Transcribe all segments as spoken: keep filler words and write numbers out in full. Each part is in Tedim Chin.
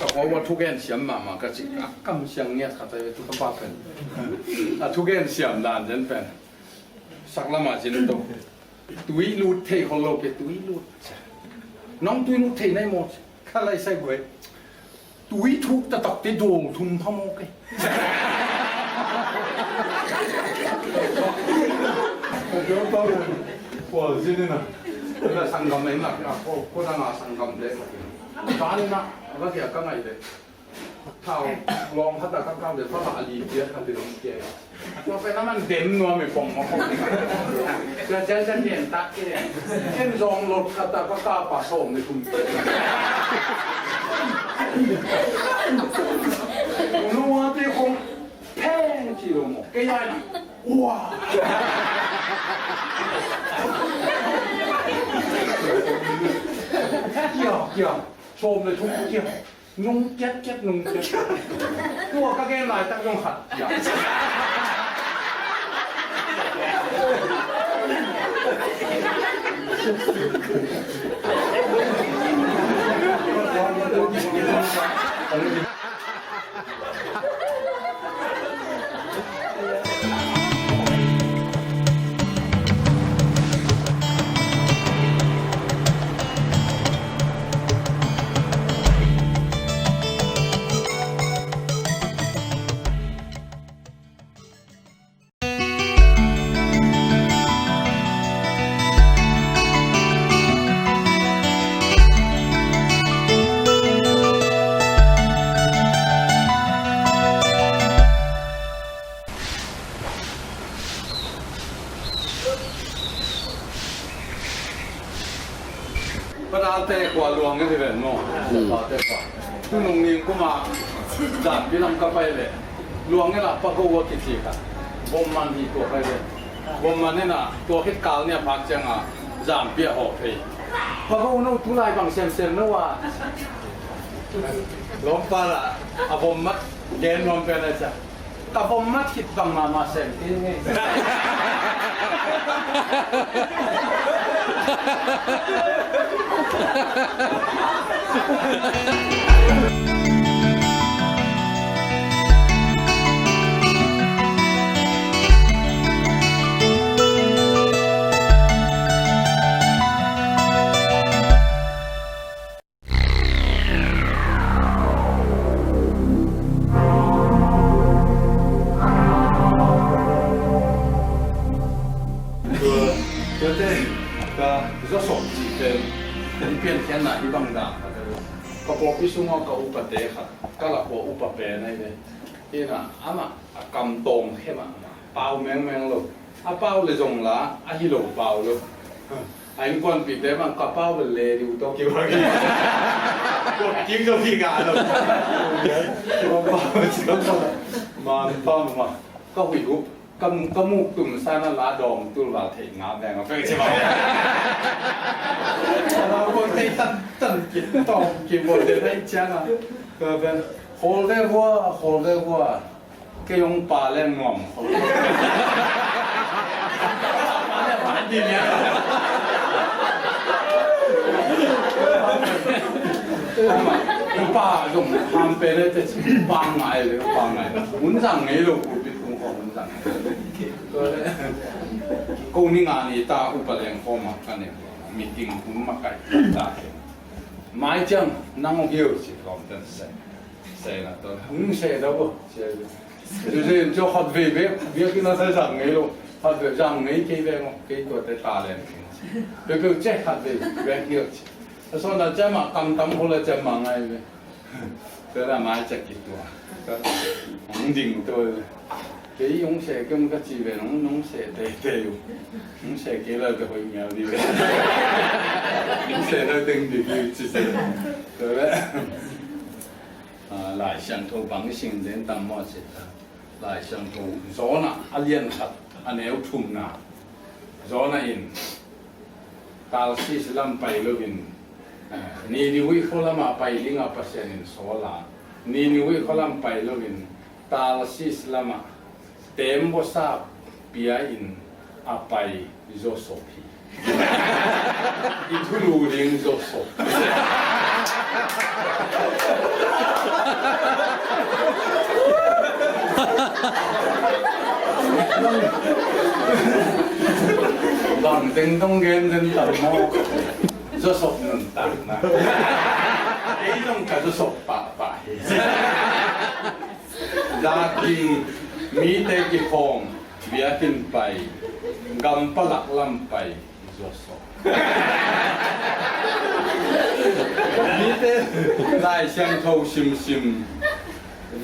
Ka khua ua thugen siam mahmah ka ci, a kam siang ngiat khat a tu ka pa pen. A thugen siam dan zen pen. Sak lamah cin to. Tui lut thei khol lo ke tui lut. Nong tui lut thei nai maw? Ka lai sai guai. Tui thuk taktak te dawl thum pha maw ke. Ka dawl tawh pual zin ina. Ka sanggam ei mak na ko, ko dang a sanggam te. Ka ni na, ka kia ka ngai te. Thau lawng khat a ka kau le, pha a li piat khat i lawng kia. Tua pen a man dem nuam i pong maw pong. Tua ciang ciang gen tak ke. En zong lot khat a ka kau pa sawm le thum. Nua te kong pheng ci lo maw. Kei ai na. Ua. Kia, kia. Sawm le thum kia. Nung kiat kiat, nung kiat kiat. Tua ka gen laitak nung khat kiat. Padalte khua luang ka hi ven maw? Hmm. Padalte khua. Tunung ning kuma Zampi lam ka pai le. Luang ila Pako a kici ka. Bomman hi tua pai le. Bomman ina tua khit kal nia phak cianga Zampi a hawh phei. Pako no tulai bang semsem no a. Lawmpa la a bommat gen nuam pen a cia. Ka vom mat khit bang mahmah sem kei ngei. Tuate ka zawsop cih pen hong piankhiatna hi bang dan khat a, ka pawlpi sungah ka upate khat, ka lakhua upa pen ahi ve. Hi na, amah a kam tawng khe mahmah, pau mengmeng lo. A pau le zong la, a hi lo pau lo. A innkuanpihte bang ka pau le le diu tawh kiu a ki. Kua kim tawh ki ga lo. Ka pau le zong la. Man pau ma. Ka huih hup. Ka mu, ka muk tum sana la dawng tul val thei nga beng a pek ci ma. Ka la ko thei tan tan ki tawng ki bo de dai ciang a. Ka ben. Hol ve vua, hol ve vua. Kei hong pa leng nuam. Pa leng pa di nia. Pa zong ham pe le te pa ngai le pa ngai. Hun zang ngei lo pulpit kung ko hun zang. Ko ni nga ni ta upa leng ko ma ka ne. Meeting hun ma kai ta. Mai ciang nang hong hiu ci lawm ten se. Sei na to. Hong sei da bo. Sei. Sei, sei, jo khat vei vei. Vei ki na sai zang ngei lo. Khat vei zang ngei kei vei mo. Kei tua te talent. Pe pe che khat vei. Vei ki. A so na che ma kam tam ho la che ma ngai vei. Pe la mai che ki tua. Hong ding to. Kei hong se kem ka ci ve nong, nong se te te u. Hong se kei la te hoi miau di ve. Hong se la teng di di ci se. Te ve. A, Lai Siangtho bang i sim den tam maw ci ta. Lai Siangtho Jonah a lian khat a neu thumna. Jonah in Tarsis lam pai loin, eh, Nineveh khua lamah pai dingah Pasian in sawl a, Nineveh khua lam pai loin Tarsis lamah teembaw sap pia in a pai zawsop hi. I thulu ding zawsop. Bang teng dong gen den tam maw. Zawsop nuntakna. Ei zong ka zawsop pahpah hi. Dakin mite kikhawm, biakinn pai, gam palak lam pai, zawsop. Mite Lai Siangtho simsim,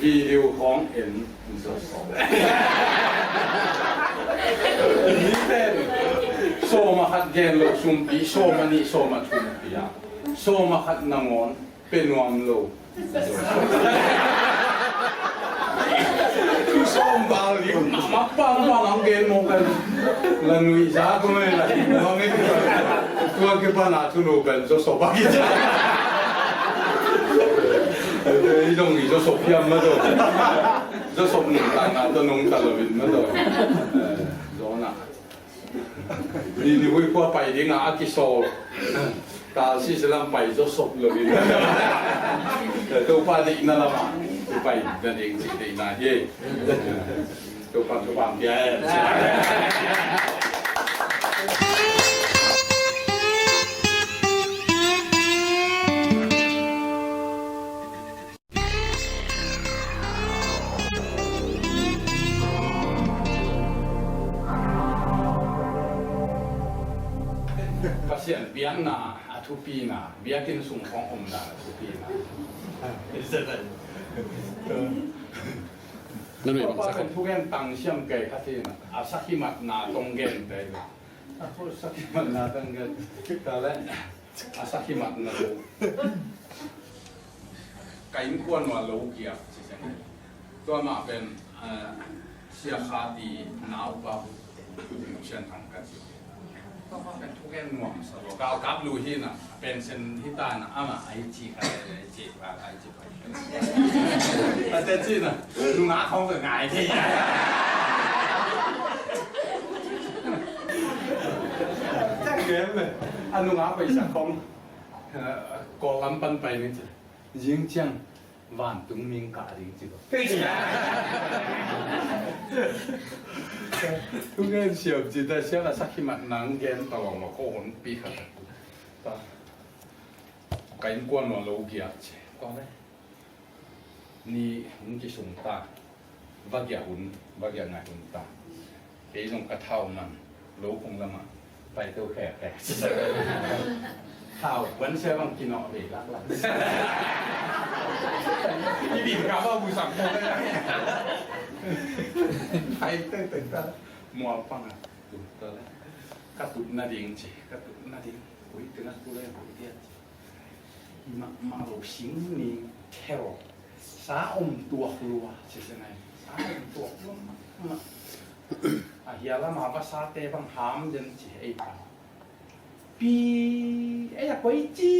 video khawng en, zawsop. Mite sawma khat gen lo sumpi, sawma nih, sawma thum pia, sawma khat nangawn pe nuam lo. Sawm bal ding, mapang bang ang gen mawk kan. La nuih za ko mai la nuam i. Tua kipan a thulu pen zawsop a kici. I dong i zawsop hiam ma do. Zawsop nungta na to nungta lo in ma do. Zona. Ni ni hui khua pai ding a, a kisawl. Tal si silam pai zawsop lo in. Topa deihna lamah pai na ding cih deihna hi. Topa, Topa pia e. Pasian biakna a thupina, biakinn sung khawng omna a thupina. Na nuih bang sak. Pen thugen tang siam kei khat in a sakhi matna tong gen te. A ko sakhi matna tong gen. Ka le. A sakhi matna lo. Ka innkuan ua lo giak ci se. Tua mah pen, eh, Sia Kha Ti naupa Sian Thang ka ci. Tua mah pen thugen nuam sa lo. Galkap lu hi na, pension hi ta na, ama ai ci ka, ai ci ka, ai ci ka. Tate ci na, nungak khawng ka ngai thei. Tak kem le. A nungak paisa khawng, eh, Kawl lam pan pai ni ci. Zing ciang vantung ming kah ding ci ko. Thugen siam ci ta siang a sakhi mat nang gen ta lo ma ko hon pi khat. Ta. Ka innkuan ua lo giak ci. Ko le. Ni hong kisung ta. Va giak hun, va giak ngai hun ta. Kei zong ka thau man, lo kong lamah pai to khek khek. Thau kuan sia bang kinawh ve lak lak. I din ka va bu sam ko. Pai to to ta. Mual pang a. Tu ta le. Ka tut na ding ci, ka tut na ding. Ui, tu na tu le, ui dia ci. Mahmah lo sing ni khel. Sa om tuak lua ci se nai. Sa om tuak lua mahmah. A hia lama va sate bang ham den ci ei pa. Pi ei a koi ci.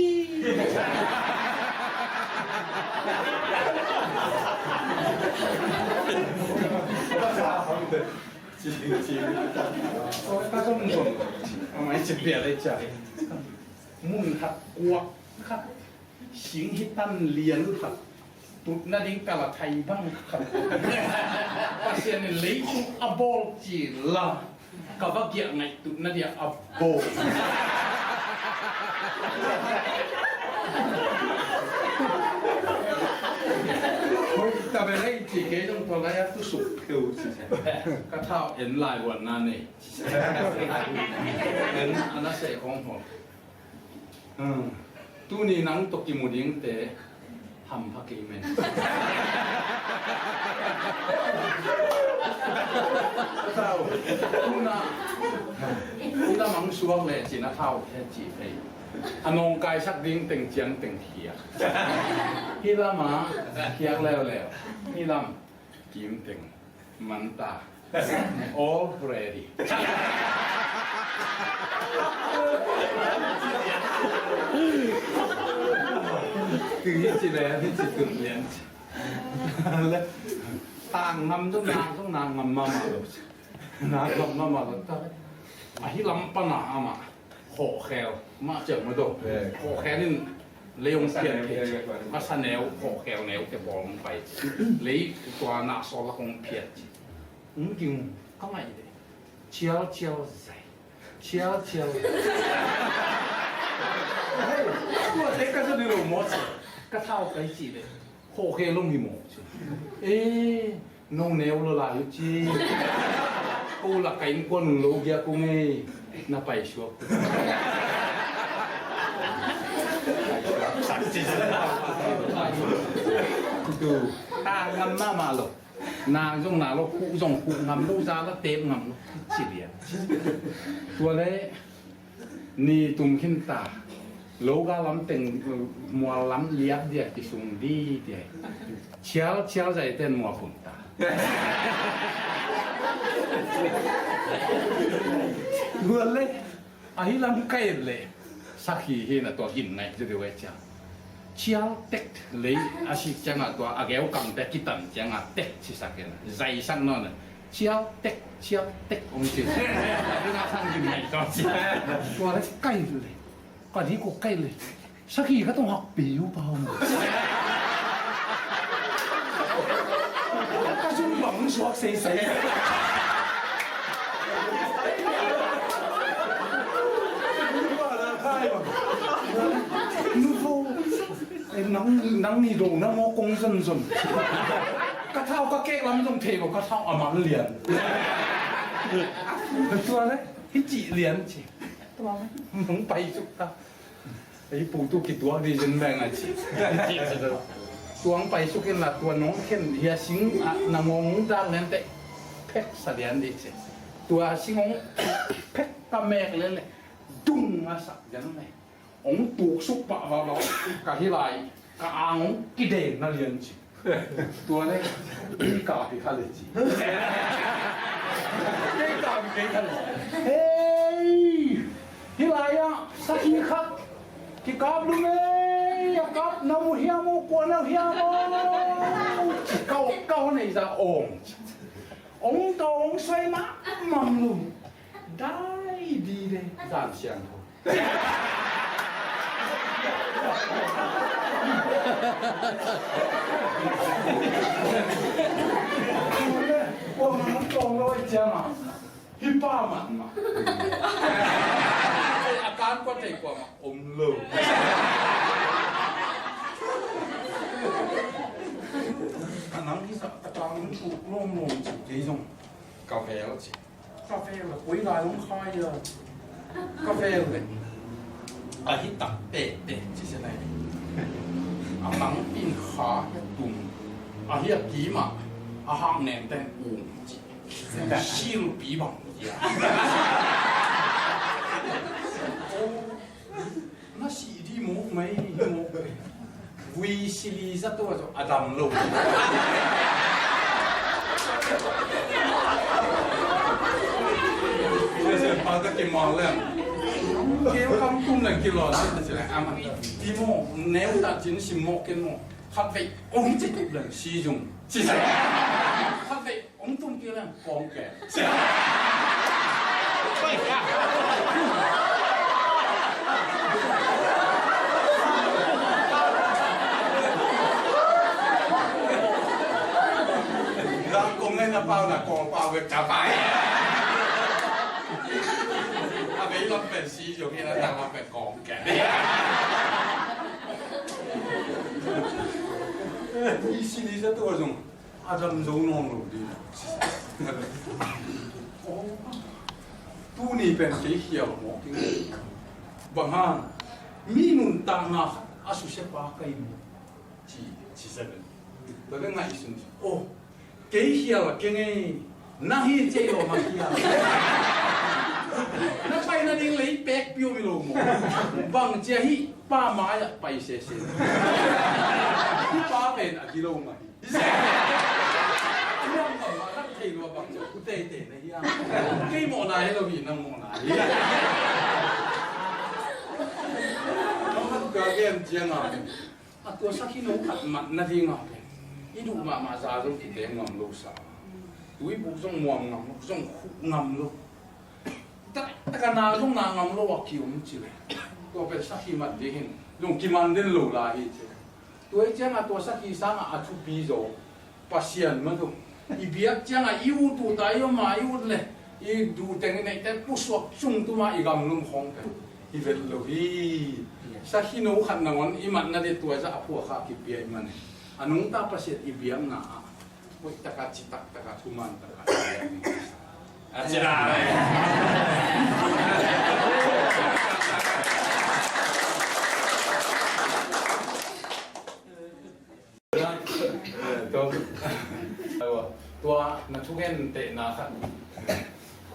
Va sa ham den. Ci ci. Ka zong zong. A mai ci bia lei cia. Mun khat kuak khat. Sing hi tan lian khat, tutna ding ka la thai bang khat. Pasian in leitung a bawl ci la, ka va giah ngaih tutna dia a bawl. Hoi, ta be lei ci kei zong tua lai a tu suk keu ci. Ka thau en lai wan na nei. En a na se kong hol. Hmm. Tuni nang tawh kimu dingte hampha kei men. Thau. Tuna. Tuna mang suak le cina thau he ci thei. A nawngkaisak ding teng ciang teng khiak. Hi lama khiak leuleu. Hi lam kim teng. Manta. All ready. Tui hi ci le, hi ci tut lian. Le, tang ngam zong na, zong na ngam mama lo. Na ngam mama lo ta. A hi lam pana ama. Khawhkhel, mah ciang mah dawh. Khawhkhel in lei hong phiat thei ci. Masa neu, khawhkhel neu te pawl hong pai ci. Lei tua nah sawl lak hong phiat ci. Hong ging. Ka ngaih leh, cial cial zai, cial cial zai. Hei, tuate ka zon hi lo maw ci. Ka thau kai cih leh, khawh khe long hi maw ci. Eh, nong neu lo lai uh ci. Ko lak ka innkuan un lo giak ung ei, na paisuak. Tu, ta ngam mahmah lo. Nak zong nak lo, khuh zong khuh ngam lo, za la tep ngam lo. Ci lian. Tua leh ni tum khin ta. Lo ga lam teng, mual lam liap dia, kisung di dia. Cial, cial zai ten mual khun ta. Tua leh, ahi lam kai leh, sakhi hi na tua gin ngaih zia deuh ai ciang. Cial tek lei a sik ciangah tua a geu kamte kitan ciangah tek cisak hi na. Zaisak nawn na. Cial tek, cial tek om ci. Tua sang gin ngaih tua ci. Tua leh kai leh. Ka di ko kai leh. Sakhi khat hong hak piu pa hong. Ka zung bang suak seisei. Nang, nang ni dong nang maw kong zonzon. Ka thau ka kek lam zong thei lo, ka thau a man lian. Tua leh hi cih lian ci. Tua leh hong pai suk ta. Ei pu tu kituak di zin beng a ci. Tuang pai suk in la tua nong khen hia sing a na ngong dak lian teh. Phek sa lian di ci. Tua sing hong phek ka mek lele. Dung a sak lian le. Hong tuk suk pah vavau. Ka hi lai. Ka ang hong kiden na lian ci. Tua leh, i ka hi kha leh ci. I ka hi kha leh. Hei! Hi lai ah, sakhi khat. Kikap lum ei, a kap na mu hiam aw, kua na hiam aw. Kau, kau nei za ong. Ong kau ong suai ma, mam lum. Dai di de, dan siang tho. Kua nang tawng lo ai ciang a, hi pa man ma. A kan kua tei kua ma om lo. A nang hi sa a tang tuk lom lom ci kei zong ka vel ci. Ka vel a koi lai hong khai a. Ka vel le. A hi tak tete ci se nai. A mang in kha hi a tum. A hi a kim a. A hang nen ten um ci. Silpi bang ci a. Na si di mawk mai, mawk mai. Vui sili za tua zaw a dam lo. Siasia pa ka kimal leng. Keu kam tum leng kilawh leng na ci leng ama. Di maw, neu ta cin sim mawk ken maw. Khat vei, ong ci tup leng si zung. Ci sa. Khat vei, ong tum keu leng kawng ke. Lam kong ngai na pau na kawng pau wek ca pai. A vei lam pen si zung, a tang lam pen kawng ke. I si ni za tua zung. A dam zo nawn lo ding. Aw, tuni pen kei khial mawk ing. Bang hang, mi nuntakna khat a susia pa ka hi maw? Ci, ci sa ven. Tua le ngaihsun ci. Aw, kei khial keng ei. Nang hi ci ei lo ma khial. Na paina ding lei pek piu mi lo maw? Bang cia hi pa mai a pai sese. Hi pa pen a gilo ma hi. Miang bang mah lak thei lua bang ciang, u teitei na hiam? Kei mawhna hi lo hi, nang mawhna hi. Ka mat ka gen ciang a, a tua sakhi no khat mat na ding a pen, i duh mahmah za zong kiteng ngam lo sa. Tuibuk zong muam ngam lo, zong khuh ngam lo. Tak, tak a na zong na ngam lo a ki-om ci le. Tua pen sakhi mat ding hin, zong kiman den lo lai hi ci le. Tua hi ciangah tua sakhi sangah a thupi zaw Pasian mah zong I biak ciangah i ut ut a i om a i ut le i duhteng i neihte pusuak sung tuma i gamlum khawng pen i velh lo hi. Sakhino khat nangawn i matna dih tua zah a phuakha kipia i man hi. A nungta Pasian i biakna ah hoih taka citak taka thuman taka a ci lai. Tua na thugentehna khat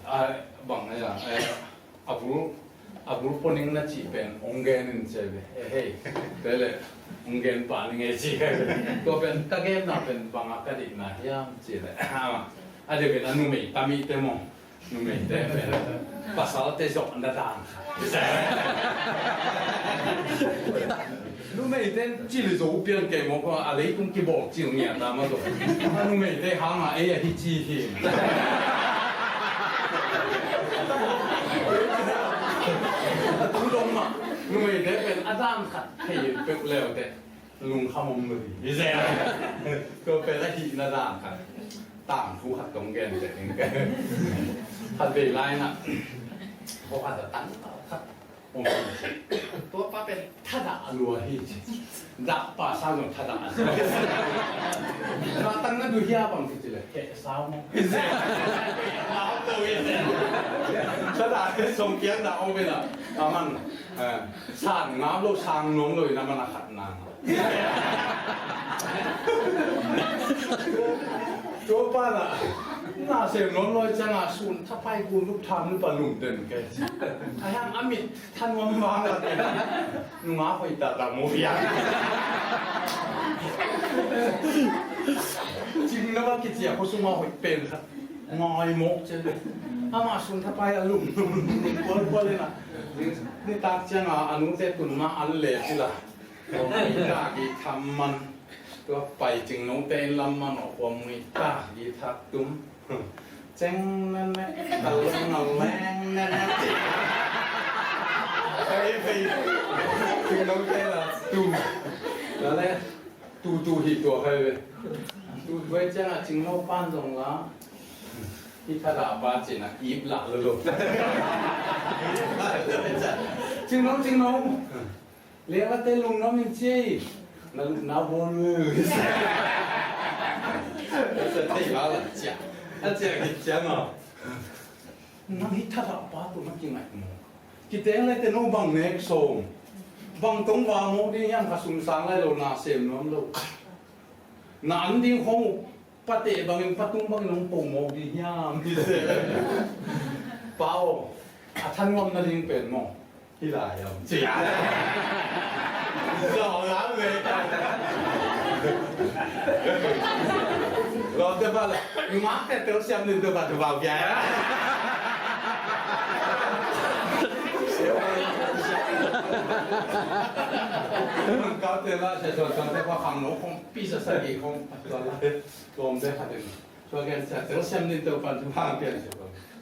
a bang a, a bul a bul poning na cih pen hong gen in ci ve. Eh, hei, te le hong gen pah ning e ci ve. Tua pen ka genna pen bang a ka deihna hiam ci le, a deuh in a numei tamite maw. Numeite pen pasalte zawhna dan khat. Numeite cil zo pian kei maw, a leitung kibawl cil ngiat a ma zo. A numeite hangah ei ahi ci hi. A tu dong mah numeite pen a dan khat thei peuh leute. Lungkham om lo hi. Hi zen. Tua pen a hihna dan khat. Tangthu khat kong gen pen. Khat vei lai na. Ko khat a tang khat om. Tua pa pen thadah a lua hi. Dah pa sa zong thadah a lua. Tua tang na duh hia bang kici le. Keh sau maw. Hi zen. Thadah song kiang dah om pen a. Aman. Eh, sang ngam lo, sang nuam lo, ina man a khat nang. Tua pa na, na sem nuam lo ciangah sun thapai kun lup tham lup a lum den kei. A hiang a mit thanuam vang la den. Nunga hoih ta ta mu hiang. Cing na va kicia ko suma hoih pen khat. Ngai mawk cian. Amah sun thapai a lum lum lum lum kual kual ina. Nitak cianga a nute tun ma an le cila. Khuamui tak i tham man. Tua pai Cingnote in lam man aw khuamui tak i thak tum. Ceng nene, kalung na leng nene. Kai fei. Cingnote la tum. La le. Tutu hi tua khai ve. Tutu ai ciangah Cingno pan zong la. Hi thadah pa cinah ip lah lolo. Cingno, Cingno. Lewate lungnuam in ci ei. Na, na bawl uh. Sa thei ba la cia. A cia ki cia no. Nang hi thadah pa tu na kingaih maw. Kiteng le te no bang nek sawm. Bang tong va maw ding hiam kha sum sang lai lo na sem nuam lo. Na an ding khong pate bangin patung bangin hong po maw ding hiam. Hi se. Pa aw, a thanuam na ding pen maw. Hi lai hiam. Ci a. Zawh lam ve. Lawmte pa la. Nungak te tel siam nin te pa tu bau pia. Nungak te la sia suan suan te pa khang no khong pi sa sa ki khong. Tua la. Lawmte khat in. Tua gen sia tel siam nin te pan tu bau pia sia.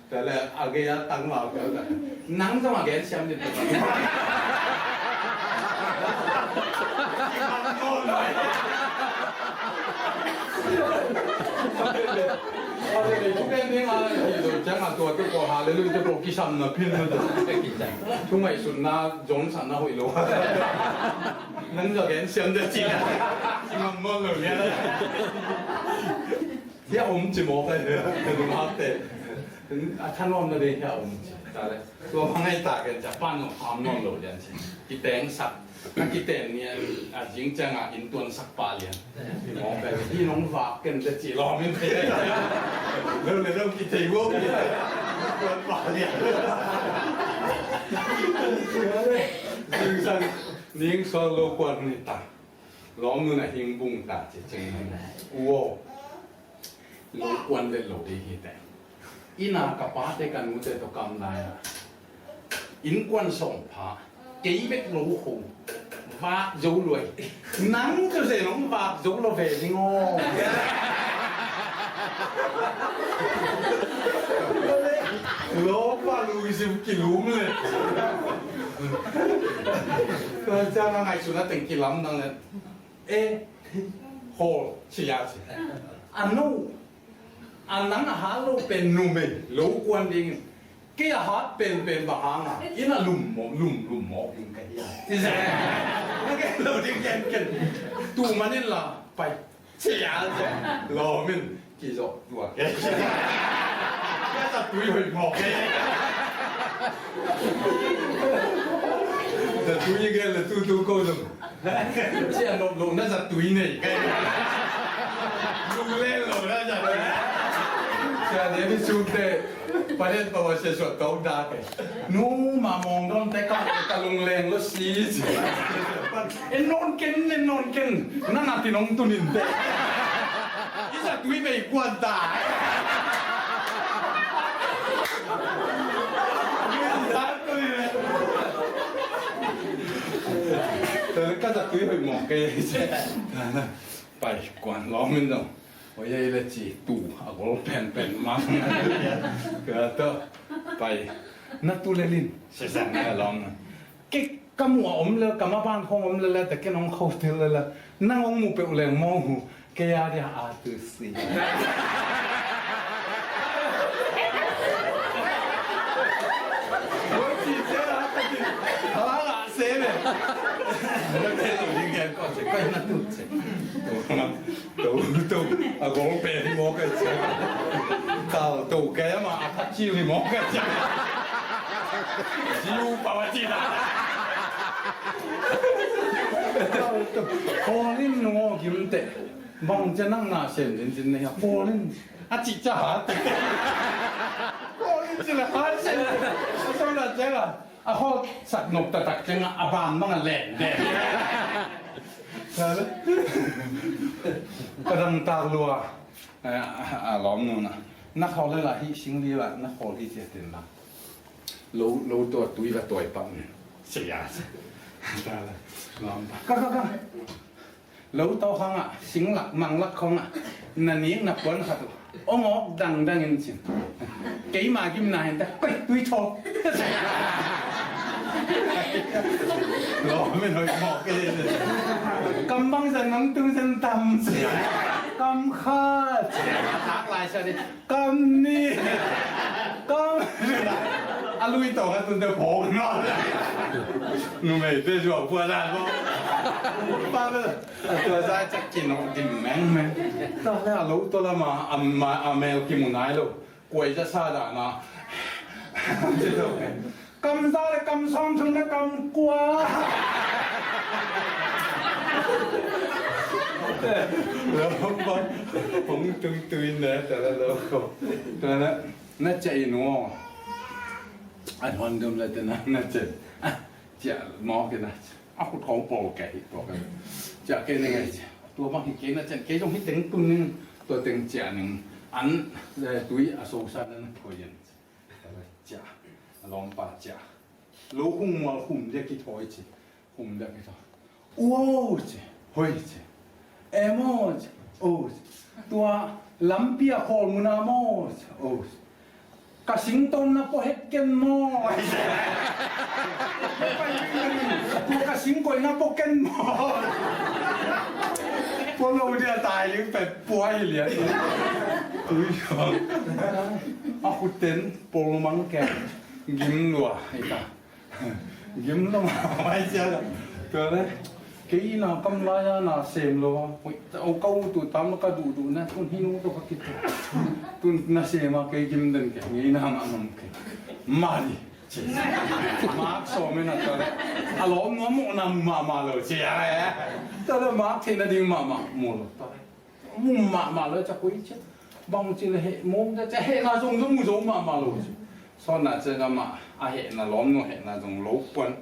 Tua le a gei a tang lau tua le. Nang zong a gen siam din. Tua le tu gen ding a hi lo ciang a tua te ko hallelujah te ko kisam na pin na tua te kisam. Tu ngaihsutna zong sa na hoih lo. Nang zong gen siam din ci na. Ngam nawn lo nia. Hia om ci mawk ai, ka lungakte. A thanuamna ding hia om ci. Tua bang ai ta ken cia pan nong kham nuam lo lian ci. Kiteng sak. A kiten ni a zing ciang a inntuan sak pa lian. Mawk ai, hi nong vak ken te ci lawm in thei. Lo le lo kitei wo. Inntuan pa lian. Zing san ning sual lo kuan ni ta. Lawm nun a hing bung ta ci cing. Uo. Lo kuan vet lo ding hi te. Ina ka pate ka nute tawh kam lai a. Innkuan sawm pha. Kei vet lo ho. Vak zo luai. Nang tu se nong vak zo lo ve ding aw. Lo pa lui sim kilum le. Ka cang a ngaihsun a teng kilam dang le. E, hawl, ci a ci. A no, A nang a hat lo pen numei lo kuan dingin, kei a hat penpen bang hanga inn ah lum mawk, lum lum mawk ding ka hi a. Ci zen. Na gen lo ding gen ken. Tu manin la pai. Ci a zen. Lawm in kizawh tua kei. Ka zatui hoih mawk kei. Zatui gen le tutu ko zong. Sia nop lo na zatui nei kei. Lunglen lo na zatui. Sia David Sum te paden pawa sia suat tau da kei. Nu ma mong don te ka ka lunglen lo si si. En non ken, en non ken. Na na ti nong tunin te. I zatui bei kuan ta. Ka zatui hoih mawk kei. Pai kuan lawm in dong. Hoih ei le ci tu a gol penpen mang. Ka to pai na tu le lin. Sesan na lawm na. Kei ka muh a om le ka maban khong om le le te ken ong kho tel le le. Nang ong mu peuh leng mong hu. Kei a dia a tu si. Oi ci se la ka ci. Hala la se le. Lo te lo ding gen ko se ko na tu se. To to a gol pe mo ka se. Ka to ke ma a ka ci li mo ka se. Jiu pa wa ci la. Ko lim no gim te. Bang cia nang na sem zin zin nei a Paul in a cih cia hat. Paul in cih le hat sem. A sawm na cia a a khawl sak nop taktak cia a ban bang a len den. Ka dang tak lua. A lawm nuna na khawl le la hi sing li la na khawl hi cia tin la. Lo lo tua tui la tuai pak ni. Sia. Ka ka ka. Lo to khong ah, singlak manglak khong ah, na nik na puan khat uh ong awk dangdang in cin. Keima gimna hin ta koi tui thaw. Lawm in hoih mawk e. Kam bang zan nang tu zan tam. Kam khat. Tak lai sa di. Kam ni. Kam. A lui tawng a tun te phawk nawn. Numei te zuau pua dan maw. Pa bel a tua zai cak kinawh dim mengmeng. Ta le a lo tawh lama a mel kimu nai lo. Kuai za sa dana. Kam za le kam sawm thum le kam kua. Lo bang hong tung tuin ne ta le lo ko. Ta le. Na ciah in aw. A thuan dum le te na na ciah. A ciah mawk in a a khut khawng pawl kei hi pawl kei. Ciah kei ning ei ciah. Tua bang hi kei na ciah kei zong hi teng tun ning tua teng ciah ning an tui a sosa na na thoi in. Ciah a lawmpa ciah. Lo khung mual khum dia kithawi ci. Khum dia kithawi. Uo ci. Hoi ci. Em aw ci. O ci. Tua lampi a khawl muna maw ci. O ci. Ka sington na pua het ken maw. Tua ka singkoi na pua ken maw. Pua lo dia tai ling pet pua hi lian. Tui a khuten pol mang ken. Gim lua. Ita. Gim lo ma mai sia la. Tua le kei na kam lai a na sem lo. Oi, au kau tu tam ka du du na tun hi nu to ka kit. Tun na sem a kei gim den ke ngei na ma nom ke. Mari. Mak so me na tua le. A lom no mo na ma ma lo sia. Tua le mak thei na ding ma ma mo lo. Tua le. Mu mahmah lo ca koi cia. Bang ci le heh mawng cia, cia hehna zong zong mu zo mahmah lo cia. Sawnna cia gama a hehna lawmnu hehna zong lo puan.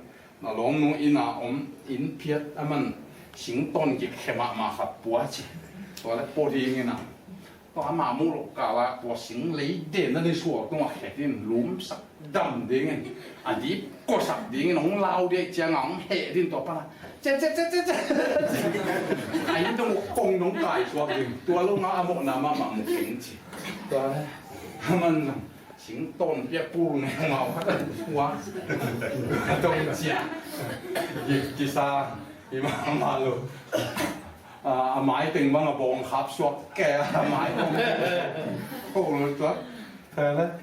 Na lawmnu ina om in phiat a man sington gik khe mahmah khat pua ci. Tua le pawh ding ina. Tua ama muh loh kala tua sing lei den na ni sual tungah khet in lumsak dam dingin, a dip kuasak dingin hong lau dei cianga hong heh din tua pana. Cia, cia, cia, cia, cia. A inn dong kong dong kai suak ding. Tua lo nga a mawhna mahmah mu keng ci. Tua le, a man zong sington pia pul ne mau khat a tua. A dong cia. Kisa, i mahmah lo. A, a mai teng bang a bawng khap suak kei a, a mai bawng khol suak.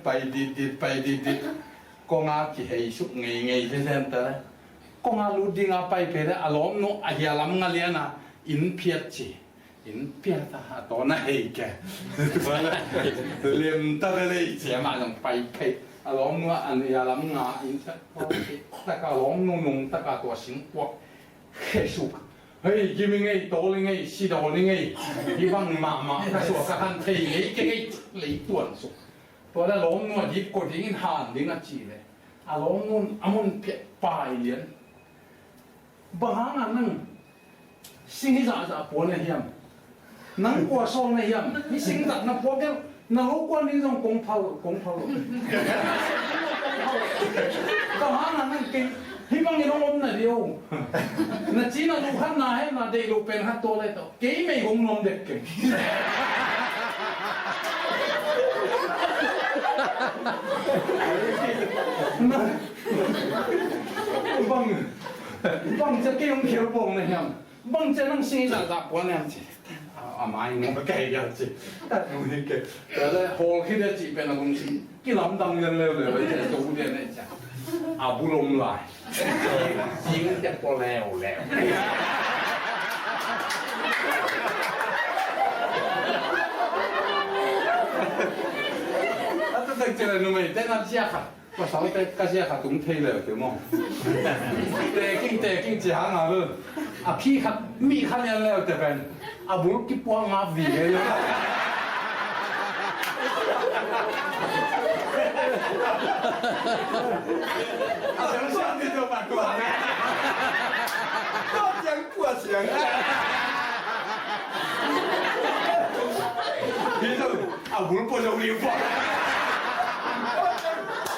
Pai dit dit, pai dit dit. Kong a kihei suk ngei ngei te ten ta le. Kong a lut ding a pai pen le, a lawmnu a hia lam nga lian a, inn phiat ci. Inn phiat a, a tawn a hei kei. Lem ta ve lei ci a, amah zong pai phei. A lawmnu a hia lam nga, inn phiat. Tak a lawmnu nung tak a tua singkuak khesuk. Hei, gim i ngei, tawl i ngei, sidawn i ngei. Hi bang mahmah ka suak ka han thei ngei, kei ngei, lei tuan suk. Tua le lawmnu a dit ko dingin han ding a ci le. A lawmnu a mun phiat pai lian. Bang hang a nang sing hi zahzah puan a hiam? Nang kua sawl na hiam? Hi sing zat na puak hiam? Na lo kuan ding zong kong phal, kong phal lo. Ka hang a nang kei, hi bangin hong om na ding o. Na ci na lu khat na he na deih lo pen khat tua le tawh. Kei mei hong nuam dek kei. Bang, bang cia kei hong khial pawng na hiam? Bang cia nang sing zahzah puan hiam ci. A, a mai ngawh kei hiam ci. A, nung hi kei. Tua le hawl khit a ci pen a lungsim kilamdang lian leuleu a ci a, zo lian a ci a. A bul om lai. Sing te pua leuleu. A tua tak ci le numei te na cia khat. Pasalte ka zia kha tung thei leu te maw. Teking, teking ci hang a lo. A phi khat, mi khat lian leu te pen. A bul kipuak ngap vi ve lo. A siang siang ti tua pa tua. Tua siang, tua siang. Hi lo. A bul pua zo liu pua.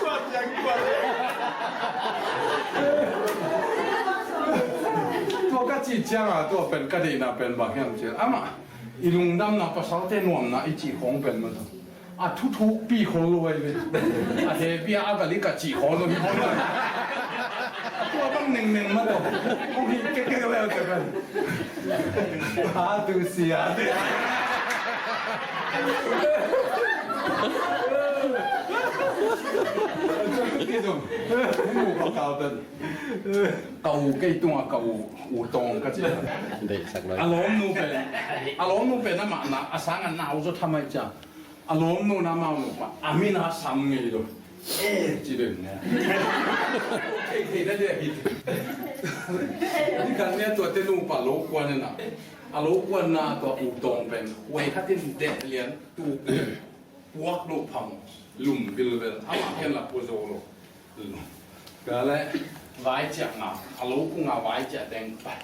Pua ciang pua. Tua ka cih ciang a, tua pen ka deihna pen bang hiam cih leh, amah i lungdamna, pasalte nuamna i cih khawng pen mah tawh, a thuthukpi khol lo ahi ve. A hepi a, a galik a cih khol lo hi khol lo. Tua bang nengneng mah tawh. Kong hi kekek leu te pen. Hatu sia. Ka u kei tungah ka u, U Tawng ka ci. Deihsak lai. A lawmnu pen, a lawmnu pen amah na, a sang a nau zaw tham ahi ciang. A lawmnu na amau nupa, a min a sam ngei lo. Eh, ci den ne. Kei, kei na dia hit. Ni kan ne tua te nupa lo kuan na. A lo kuan na tua U Tawng pen. Wei khatin deh lian tu puak lo pham. Lum bilbel. Amah ken la pua zo lo. Ka le vai ciak nga. A lo ku nga vai ciak teng pai.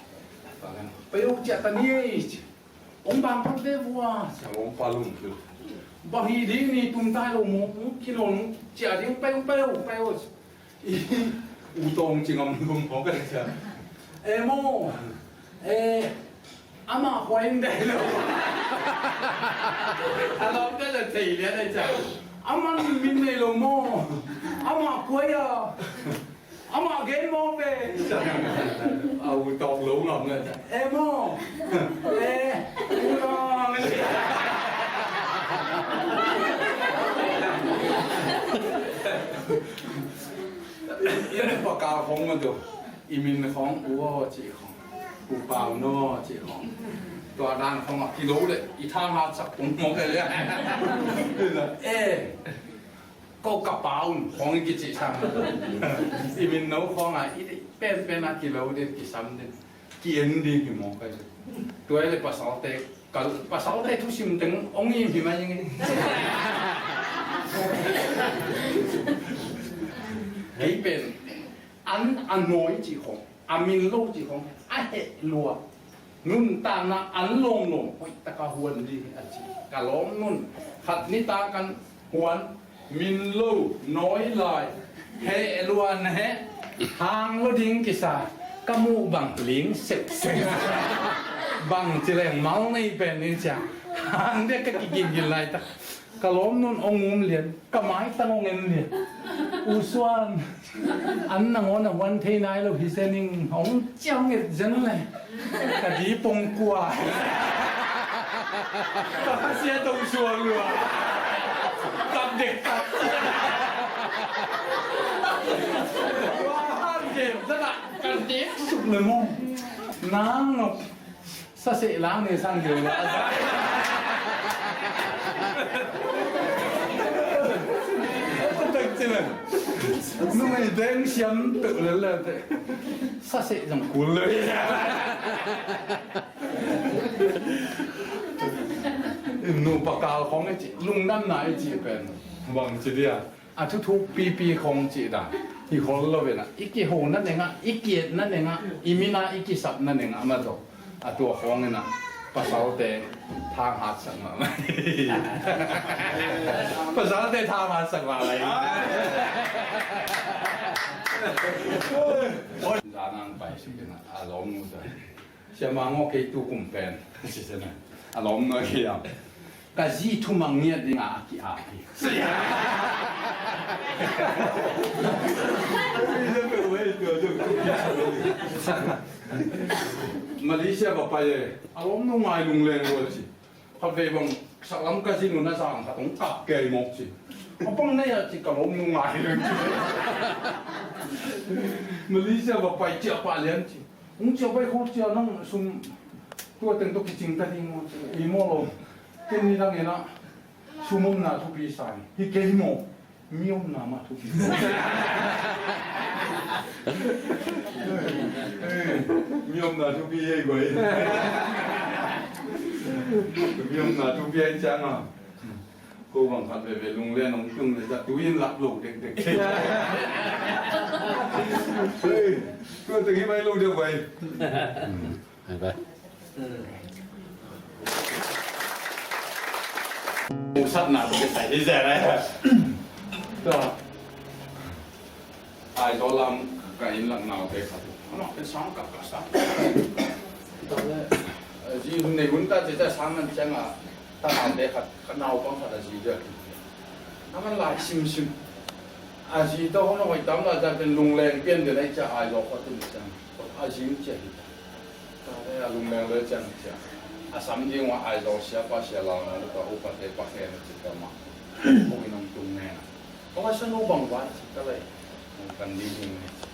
Pai lo ciak ta ni ei ci. Hong bang phot ve vua, sia hong pa lungkil. Bang hi ding ni tum tai lo maw, hong kinong, cia ding pai, pai, pai. U Tawng ci ngam lum hong ka cia. E maw, e, amah kua in dai lo. A lawm dai lo thei lian ai cia. Amah min nei lo maw. Amah kua a. Amah gen mawk ve. A U Tawng lo ngam le. E maw. E, U Tawng. I pakal khong mah tawh. I min khong U Aw cih khong. U Pau Naw cih khong. Tua dan khong a kilo le. I thang hat sak pong mawk le. E. Ko ka pa un khawng i kicih sang. I min no khawng a i deih penpen a kilo ding, kisam ding, ki-en ding hi maw kai. Tua i le pasalte, ka pasalte thusim teng hong im hi mai ing. Kei pen an a nawi cih khawng, a min lo cih khawng a heh lua. Nuntakna an lawmlawm hoih taka huan ding hi a ci. Ka lawm nun khat nitak an huan, min lo, nawi lai, heh lua na heh, hang lo ding kisa, ka muh bang ling sepsep. Bang ci leng mal nei pen ning cia. Hang dek ka kigingin laitak. Ka lawm nun hong um lian, ka maitang hong en lian. U Suan, an nangawn a huan thei nai lo hi zen ing, hong ciam nget zen le. Ka di pong kua. Ka khasia to suang lua. Kap dek kap. Kua han dek zana. Kan dek suk le mong. Nang nok. Saseh lang ne sang gil la. Tak cina. Nung ai deng siam tuk le le te. Saseh zong kul le. Nu pakal khong i ci, lungdam na i ci pen. Bang ci dia. A thuthuk pipi khong cih dan hi khol lo ve na, i kiho na nengah, i kiet na nengah, i mina i kisap na nengah mah tawh a tua khong ina pasalte thang hatsak mahmah. Pasalte thang hatsak mahmah. Zanang pai sik ina a lawm nu ta. Siamah ngawh kei tu kum pen. Sisena. A lawm nuai kei am. Ka zi thumang ngiat dingah a ki-ap hi. Malaysia va pai e. A lawm nu ngai lungleng lua ci. Khatvei bang saklam ka zi nu na zang khat hong kap kei mawk ci. A bang nei a ci ka lawm nu ngai leng ci. Malaysia va pai ciah pah lian ci. Hong ciah baih khol ciah nang sum tua teng tawh kicing ta ding maw ci. Ei maw lo. Ken ni dang ena sum omna thupi sa hi kei maw. Mi omna mah thupi. Mi omna thupi ei guai. Mi omna thupi ei ciang a. Ko bang khat veve lunglen hong tung le za tuin lap lo dekdek. Hei, tua teng hi mai lo deuh vai. Bye bye. Satna ko kisai hi zen ai. Tua. Aizawl lam ka inn lak naute khat uh. Amah pen sang kak ka sang. Zi hun nei hun ta ci ca sang nan ciang a, ta naute khat, ka naupang khat a zi dia. Aman lai simsim. A zi tawh hong hoih tam lai ta pen lungleng pian den ai ca Aizawl khat in ciang. A zi ciah hi ta. Tua le a lungleng le ciang ciang. A sam ding ua Aizawl siapa sia lau na tua upate pa khen a ci ta ma. Ko in hong tung nena. Ko a sanu bang ua ci ta lei. Hong kan ding ding ne ci.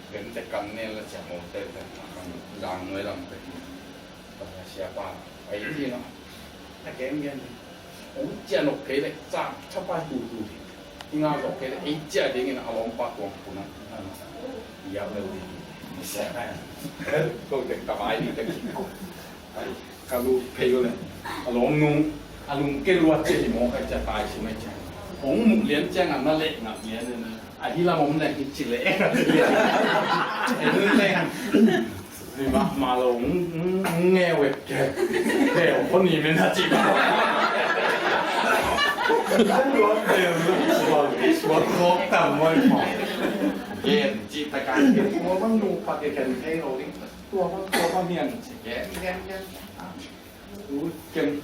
Bente kan ne la ciang hong te te kan gang nuai lam te. Tua siapa. Ai ti no. A gen gen. Hong ciah nok kei le cang chapa tu tu. Hi ngah zawk kei leh ei ciah dingin a lawmpa tuang kun ah i ap lo ding. Ko teng ka vai ding teng kik ko. Ka lut phei uh leh a lawm nung a lungke luat ciah hi maw, ka ciah tai sim ei ciah. Hong muh lian ciang a na leh ngap lian in a hi lam om leh hi ci leh. En leng. Ni mah mah lo, ng, ng, ng nge wet ke. Teo ko ni men ha ci ba. Luat teo, suan, suan kok tam wai mah. Gen ci ta kan gen. Tua bang nu pa ke ken thei lo ding. Tua bang, tua bang hian ci gen, gen, gen. Ut ken,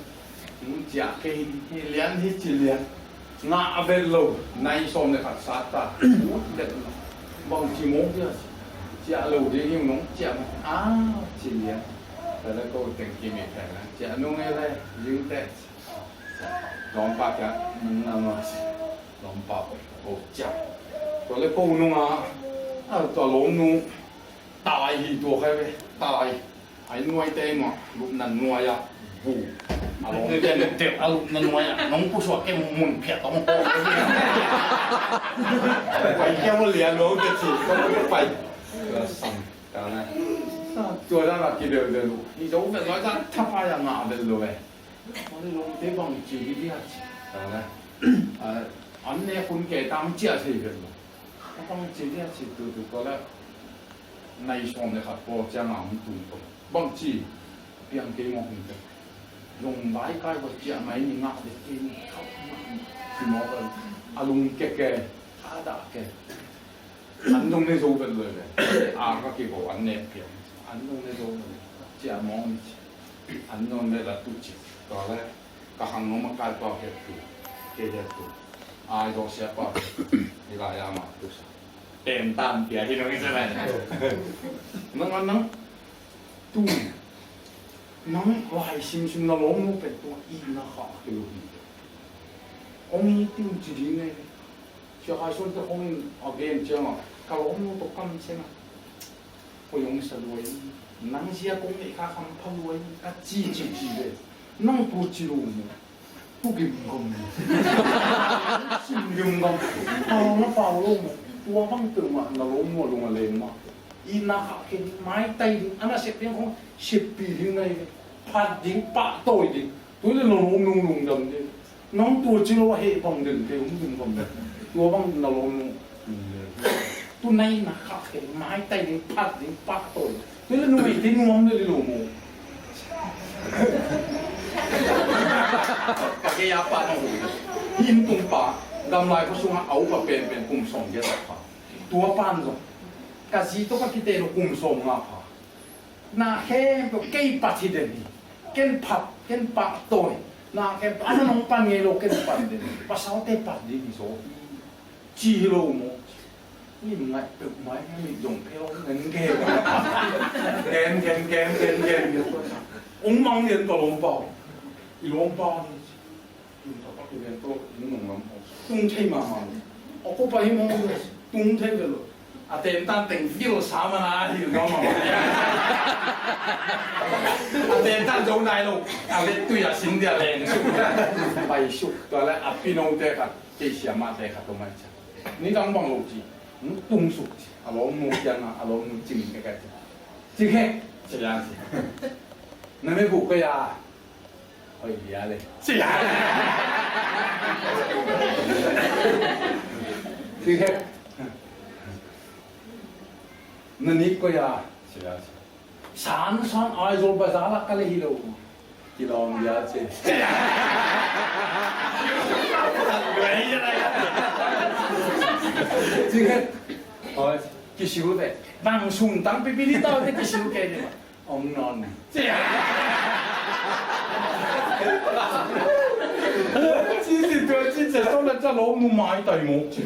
ut ciah kei hi lian hi ci lian. Ngah vet lo, nai sawm le khat sat ta. Ut vet lo. Bang ci mawk dia ci. Ciah lo ding hi nong ciah mawk. Ah, ci lian. Tua le ko teng kim i phen na. Ciah nung e le, ling te. Lawmpa kia, nung na ma ci. Lawmpa ko, ko ciah. Tua le ko nung a. Ah, tua lawm nung. Tai hi tua khai ve, tai. Ai nuai te mah, lupna nuai ah bu. A lawm te mah tep, a lupna nuai ah nong pusuak ke mun phiat tong. Pai kia mo lia lo te ci, ko pai. Ka sam, ka na. Tua da la ki bel bel lu. Ni zo bel lo da tha pa ya nga bel lo ve. Ko ni lawm te bang ci ni dia ci. Ka na. An ne kun ke tam cia thei bel lo. Bang ci dia ci tu tu ko la. Nai sawm le khat pawl ciang a hong tung ko. Bang ci, piang kei mawk hong tek. Zong vai kai ko ciah mai ni ngah dek kei ni khauh mah ni. Ci mawk a, a lung keke, a dah ke. An zong ne zo vet lo ve. A ka kigo an ne piang. An zong ne zo vet lo. Ciah mawk ni ci. An zong ne la tu ci. Tua le, ka hang nong ma kai pau het tu. Kei het tu. Ai, Joseph pa, i lai a ma tu sa. Tem tan pia hi nong i sa lai. Nang, nang, tu. Nang lai simsim na lawmnu pen tua itna kha kei lo hi. Hong it in ci ding e. Sia Khai Suan te hong in a gen ciang a, ka lawmnu tawh kam ciang a, koi hong sa lua in, nang zia kong neih kha kam pha lua in, ka ci ci ci ve. Nang tua ci lo maw? Tu gimgam. Sim gimgam. Pau na pau lo maw? Tua bang peuhmah na lawmnu a lung a leng mah. Itna kha kei, maitai ding, a nasep ding khong seppih ding nai ve. Phat ding, pahtawi ding. Tua le na lawmnu lungdam ding. Nang tua ci lo a heh bang den kei, hong gimgam. Tua bang na lawmnu. Tu nai na kha kei, maitai ding, phat ding, pahtawi. Tua le numei te nuam le li lo maw? Ka kei a pa na hu. Hih inn tung pa, Gamlai khua sungah a upa penpen kum sawmgiat a pha. Tua pan zong ka zi tawh ka kite lo kum sawmnga pha. Na khempeuh kei pat hi den hi. Ken phat, ken pahtawi. Na khempeuh a na nong pan ngei lo ken pan den hi. Pasalte pat ding hi zaw hi. Ci hi lo maw? Lim ngaih peuh mai, ngaih zong phel ngen ngen. Ngen ngen ngen ngen ngen. Ong mang ngen ka lawmpa. I lawmpa ni. Tung tapak i ven tawh, inn nung lam aw. Tung thei mahmah lo. Aw, ko pa hi mawng lo. Tung thei ve lo. A tentan teng vil sa man a hil ngam a. A tentan zo nai lo. A vettui a sin dia leng suk. Pai suk. Tua le a pinote khat, kei siamahte khat tua mai cia. Ni kang bang lo ci. Tung suk ci. A lawmnu kiang a, a lawmnu cing kek a ci. Cing kek. Ci a ci. Na me bu ko ya. Hoi lia le. Sia. Sia. Na nik ko ya. Sia, sia. San, san, Aizawl bazar lak ka le hi lo. Kilawm lia sia. Sia. Hoi, kisil ve. Bang sung tang pipi ni tau te kisil ke ni. Ong non. Ci ci tua ci cia sawm le cia lawmnu maitai mawk ci.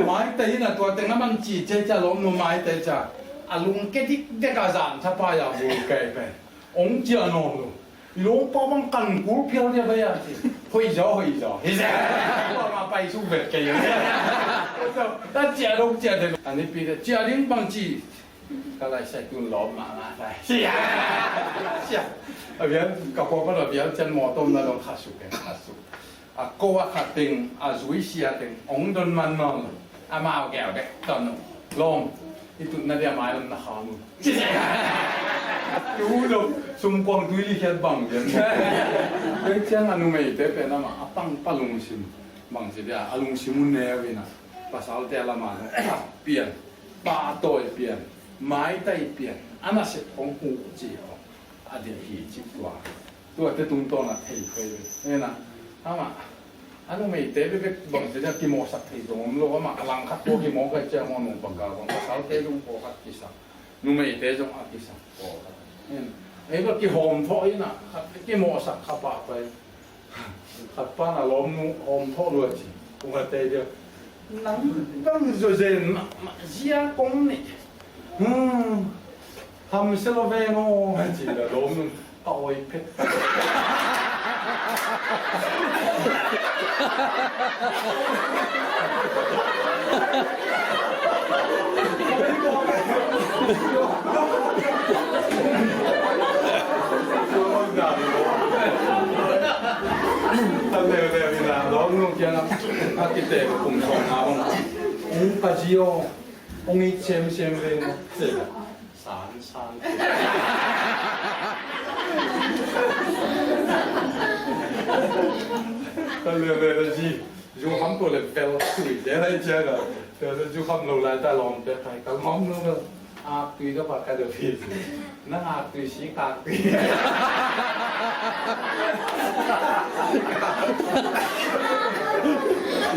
Maitai in a tua teng a man ci cia cia lawmnu maitai cia. A lungke dikdek a zan thapai a bul kai pen. Ong cia nawn lo. I lawmpa bang kan kul phial dia bai a ci. Hoi zaw, hoi zaw. Hi zaw. Tua ma pai suk vet kei. Ta cia dong cia de. A nipi de cia ding bang ci. Ka lai sai tun lawm mahmah tai. Sia! Sia! A vial, ka khua pan a vial cian mawtaw na dong kha suk e, kha suk. A ko a khat teng, a zui sia teng, ong don man nawn lo. Amau gel bek ton lo. Lawm, i tutna dia mai lam na kha mu. Sia! Tu lo, sum kuang tui li khiat bang vial. Tua ciang a numeite pen amah, a pang pa lungsim. Bang ci dia, a lungsim un neu ina. Pasalte a lama, pian. Pahtawi pian, maitai pian, a nasep hong huh ci aw, a ding hi ci tua. Tuate tungtawn a thei kei ve. Ena, amah, a numeite bekbek bang ci a kimawhsak thei zong om lo, amah a langkhat tua kimawh kai ciang maw nung paka bang, pasalte zong pawlkhat kisak, numeite zong a kisak pawlkhat. Ena, ei bang kihawm thawh ina, khat kimawhsak kha pah pai. Khat pan a lawmnu hawm thawh lua ci. Kung a tei dia. Nang bang zo zen mahmah zia kong nih. Hmm. Ham se lo veng aw. Ci la lawmnu. Ka oi phet. Lawmnu kiangah a kite kum sawm a hong, hong ka zi aw, hong it semsem ve maw. San, san. Ka lele le zi. Zu kham tua le pel tui te lai cia ka. Tua le zu kham lo lai ta lawm te kai ka lawm lo ka. Ak tui ka pa ka de phi. Nang ak tui si ka tui.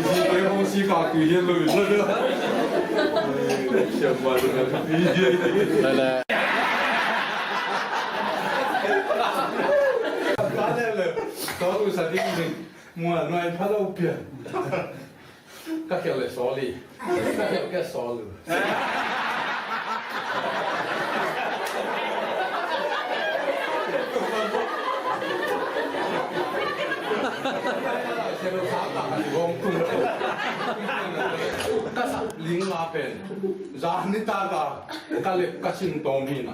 Si te hong si ka tui ye lo. Siapa tu ka tui ye. Lele. Kau tu sa ding ding. Mual nuai pha lo pian. Ka khial le sawl hi. Ka khial ka sawl uh. Ka sak ling la pen zan nitak a ka lep ka sin tawm hi na.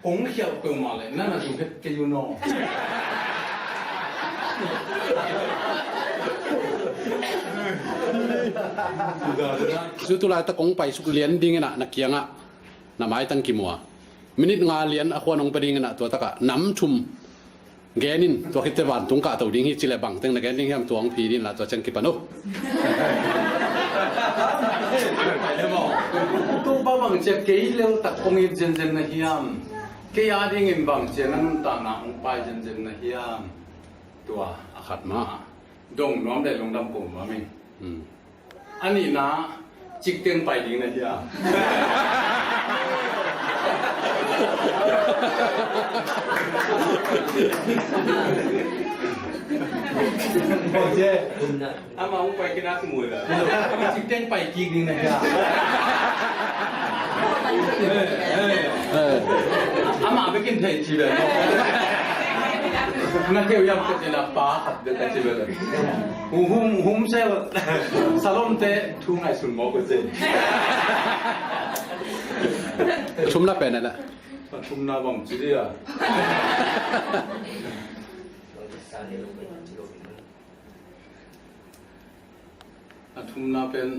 Kong khialh peuhmah leh na na zung het kei un aw. Zu tulaitak kong paisuk lian dingin ah na kiangah na maitang kimu a, minit nga lian a khuan hong pia dingin ah tua takah nam thum gen in, tua khit teh vantung kahto ding hi ci leh bangteng na gen ding hiam, tua hong pia ding in la, tua ciang kipan uh. Tua pa bang ci a kei lel tak kong it zenzen na hiam? Kei a dingin bang ci a na nuntakna hong pai zenzen na hiam? Tua a khat mah. Dong nuam le lungdam ko nuam in. Hmm. A nihna, cikteng pai ding na hiam? Amah hong pai kik na kimu hi la. Cikteng pai kik ding na hiam? Amah bekin thei ci ve. Na keu yam ka ci na pa khat bek ka ci ve. Hum, hum, hum sel. Salom te thu ngaihsun mawk uh ci. Thumna pen a na. Thumna bang ci dia. A thumna pen.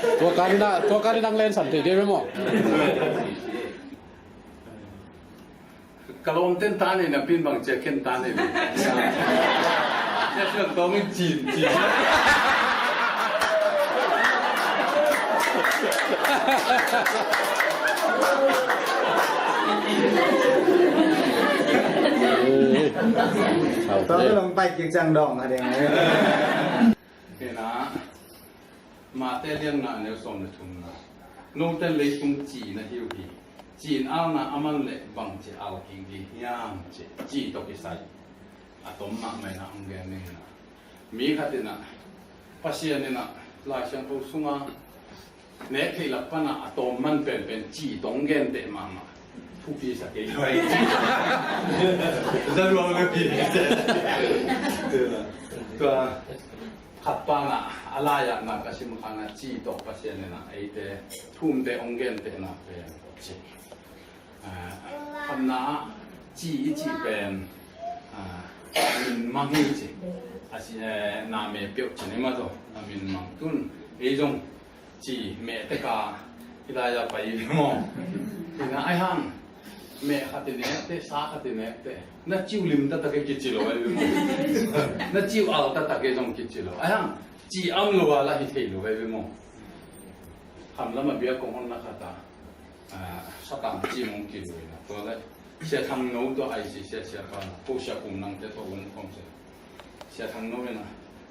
Tua kalina, tua kalina ang lensan te dia maw. Ka lawmten ta nei na pin bang cia ken ta nei. Cia ken tawng in cin, cin. Tawng in long pai kik ciang dawng a ding. Kena. Mate lian nga neu sawm le thumna. Note leitung ci na hi uh hi. Ci in alna a man le bang ci al kik ding hiam ci, ci tawh kisai a tom mahmah in a hong gen ning in a. Mi khat in a, Pasian in a Lai Siangtho sunga nek theih lak pan a a tawm man penpen ci tawh hong gen teh mahmah. Thupi sa kei vai. Zaluang le pi. Tua Khat pan ah, a lai-ah na ka sim khan a ci tawh Pasian in a eite thumte hong gentehna pen ci. Ah, khatna ah ci i cih pen, ah, min mang hi ci. A ci, eh, na me peuh ci ni ma zaw, na min mang tun. Ei zong ci meh tek a i lai-a pai hi maw? Ina ai hang meh khat i nek teh, sa khat i nek teh, na ci uh lim taktak e kici lo ai ve maw? Na ci uh al taktak e zong kici lo. Ai hang ci am lo a la hi thei lo ai ve maw? Kham lam a bia kong honna khat a, ah, satang ci mong kilu ina. Tua lai Sia Thang No tua ai ci sia sia pa na ko Sia Pum Nang te tua um khom sia. Sia Thang No ina,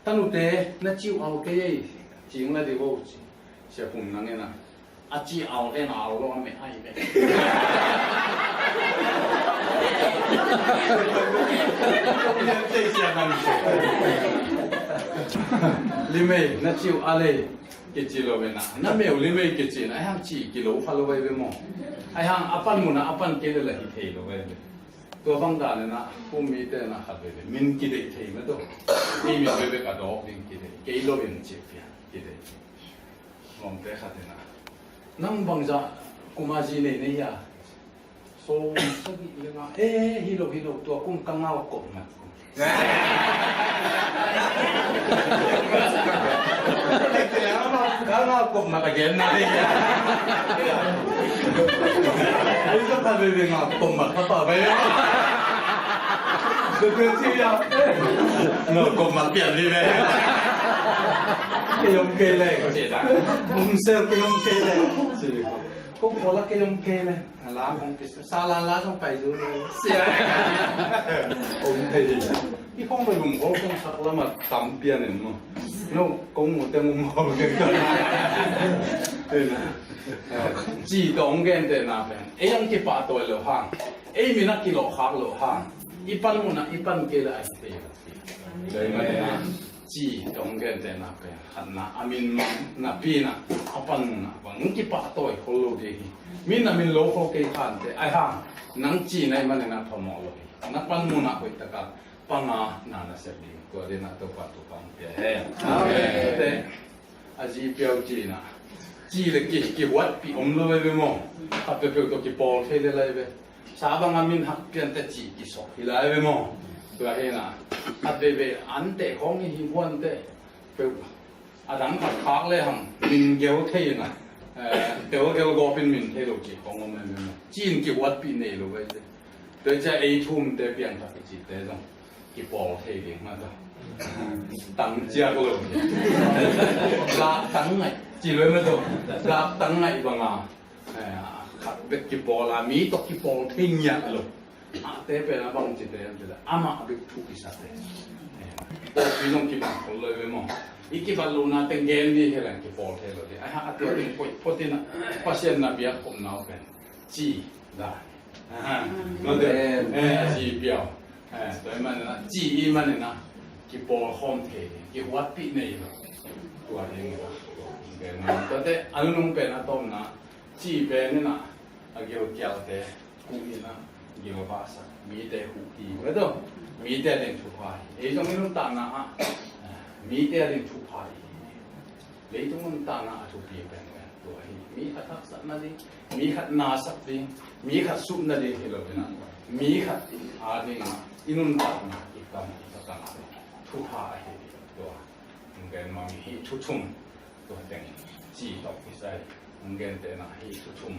tanute na ci uh al kei ei, cing la di vo ci. Sia Pum Nang ina, a ci al ve na al lo a meh ai ve. Limei, na ci uh al ei kici lo ve na, na meh uh limei kici na, ai hang ci kilo kha lo ve ve maw? Ai hang a pan mun a a pan kei le la hi thei lo ve ve. Tua bang dan ina, kum mite na khat ve ve min kideih thei mah tawh. Kei min ve ve ka dawk ding kideih, kei lo in ci pia kideih. Lawmte khat ina, nang bangzah kum a zi nei nei a? Sawm sagih le nga. Eh, hi lo, hi lo, tua kum ka ngau kop mat. Ka ngau kop mat a gen na hi. Ei sa pa ve ve ngau kop mat ka pa ve. Ngau kop mat pian hi ve. Kei om kei le. Om sel kei om kei le. Ko ko la kei om kei le. A la kong kisa sa la la kong pai zu le. Sia. Om thei. I kong pai lum kong kong sak lam a tam pian en maw? No, kong mu te mu maw. Ci tawh hong gentehna pen ei ang kipahtawi lo hang. Ei min a kilawhkhak loh hang i pan munah i pan kei le a hi thei lo. Tua ahih manin ah ci tawh hong gentehna pen khatna a min mang napi-in ah a pan munah bang hong kipahtawi khol lo ding hi. Min a min lo khol kei khante ahi hang nang ci na hih manin ah phamawh lo hi. Na pan munah hoih takin panga na na sep ding. Tua dingin ah Topa thupha hong pia hen. Amen. Tua teh a zi piau ci-in ah ci le ki kihuatpih om lo ve ve maw? Khat peuhpeuh tawh kipawl thei le lai ve. Sa banga min hak pian teh ci kisawh hi lai ve maw? Tua hi-in ah khat veivei an teh khawng hi hi huan teh peuh a dang khat khak le hang min gel thei-in ah, eh, tel gel gawpin min thei lo ci khawng om lai ve maw? Ci-in kihuatpih nei lo ve teh. Tua ciang ei thumte piangthak i cihte zong kipawl thei ding mah tawh. Tang ciak lo. Gak tang ngaih ci lo mah tawh. Gak tang ngaih banga, eh, khat bek kipawl a mi tawh kipawl thei ngiat lo. Ahte pen a bang cihte hiam cih leh amah bek thu kisate. Eh, pawlpi zong kibang khol lo ve maw? I kibat lohna teng gen ding hi leng kipawl thei lo ding. Ahi hang a tua ding koih phot in ah Pasian na biak khopna uh pen ci dan. Aha. Amen. Eh, a zi piau. Eh, tua ahih manin ah ci ahih manin ah kipawl khawm thei ding, kihuatpih nei lo. Tua ding hi a. Tua teh a nunung pen a tawpna ci pen in ah a gilkialte huh in ah gilvahsak mite huh hi. Mite a ding thupha hi. Ei zong i nuntakna ah, eh, mite a ding thupha hi. Leitung nuntakna a thupi pen tua hi. Mi khat haksat nading, mi khat nasak ding, mi khat suh nading hi lo in ah, mi khat a ding ah i nuntakna, i kam, i khatang ah thupha ahi hi. Tua hong gen nuam hi. Thu thum, tua teng ci tawh kisai hong gentehna hi. Thu thum,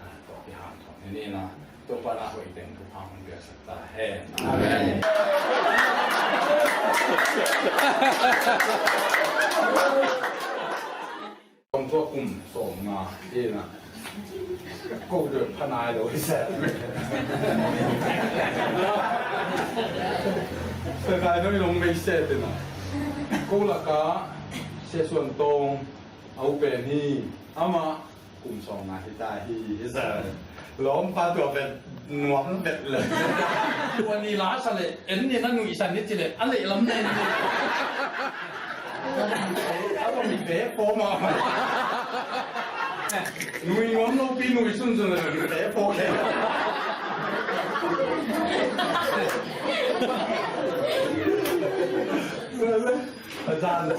ah, tawh kihanthawn hi ni in ah, Topa in a hoih teng thupha hong piaksak ta hen. Amen. Amen. Kum tua kum sawmnga hi in ah, ko deuh pha nai lo hi se. Ka kai dong i long mei se te na. Ko laka Sia Suan Tawng a u pen hi. Amah kum sawmnga hi ta hi, hi sa. Lawmpa tua pen nuam vet le. Tua ni la sa le, en ni na nuihsan ni ci le, a lehlam na en ni. A tua mi pe po ma. Nui nuam lo pi nui sunsun le mi pe po le. A zan le.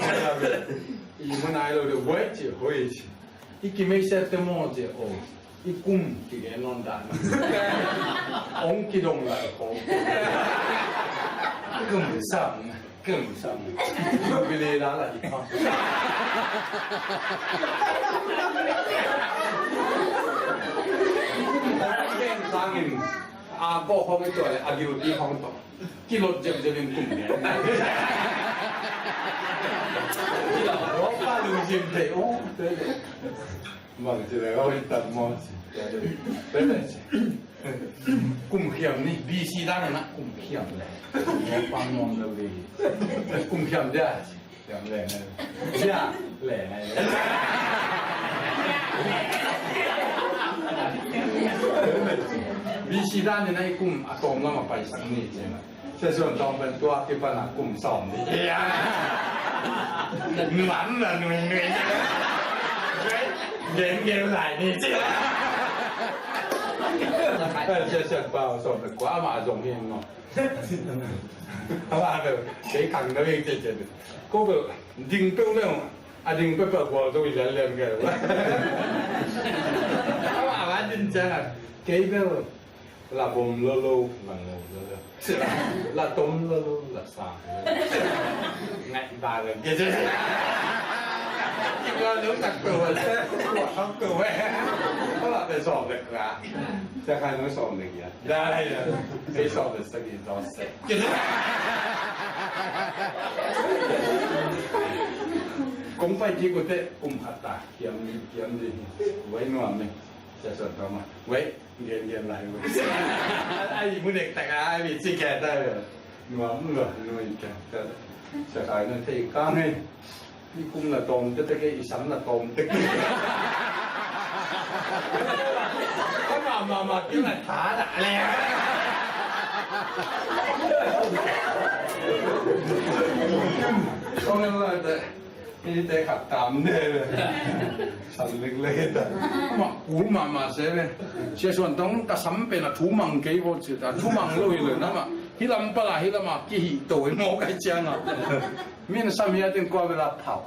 I mu nai lo de wai ci hoi ci. I kimeisiat te maw ci aw. I kum kigen nawn dan. Ong kidong lai khawng. Kum sam, kum sam. Jubilee la la i pa. Kum dan gen sangin. A ko khawng i tua le a gil i khawng tawh. Kilot zepzep in kum gen. Kilot pa lungsim thei aw. Bang ci le, oh, in tam maw ci. Pele ci. Kum khiam ni, B C dan na kum khiam le. Pang nuam lo ding. Kum khiam dia ci. Khiam le. Dia le. B C dan ni na i kum a tawm lam a paisak ni ci na. Sia Suan Tawng pen tua kipan a kum sawm ni. Nuam la nui nui. Gen gen lai ni ci. Sia Suan Pau sawm le kua amah zong hi no. Amah bel kei khang na veng ci ci. Ko bel ding peuh le a ding peuh peuh gual zo i lian lian ke. Amah a din ciang a kei bel La bom lolo, la ngo lolo. La tom lolo, la sa lolo. Ngai ba le. Ke je. Ki ba lo tak to. Wa tak to. Ko la pe sawm le kua. Sia Khai no sawm le kua. Da ya. Pe sawm le sa ki do se. Kong pai ki ko te kum khat ta. Kiam ni, kiam ni. Wai nuam ni. Sia Suan Tawng ma. Wai. Gen gen lai lo. Ai mu nek tak ai mi ci gen ta lo. Nuam lo nuai ka. Sia Khai na thei ka ngai. Ni kum na tom te te ke i sam na tom te. Ka ma ma Ama kila tha dah le. Kong en lai te. Ni te khat tam de. San lek lek ta. Ma kul mama se le. Sia Suan tong ka sam pen a thu mang kei vo ci ta. Thu mang lo hi le na ma. Hi lam pala hi lama kihih to hi mo kai ciang a. Min sam hi a tin kua vela phau.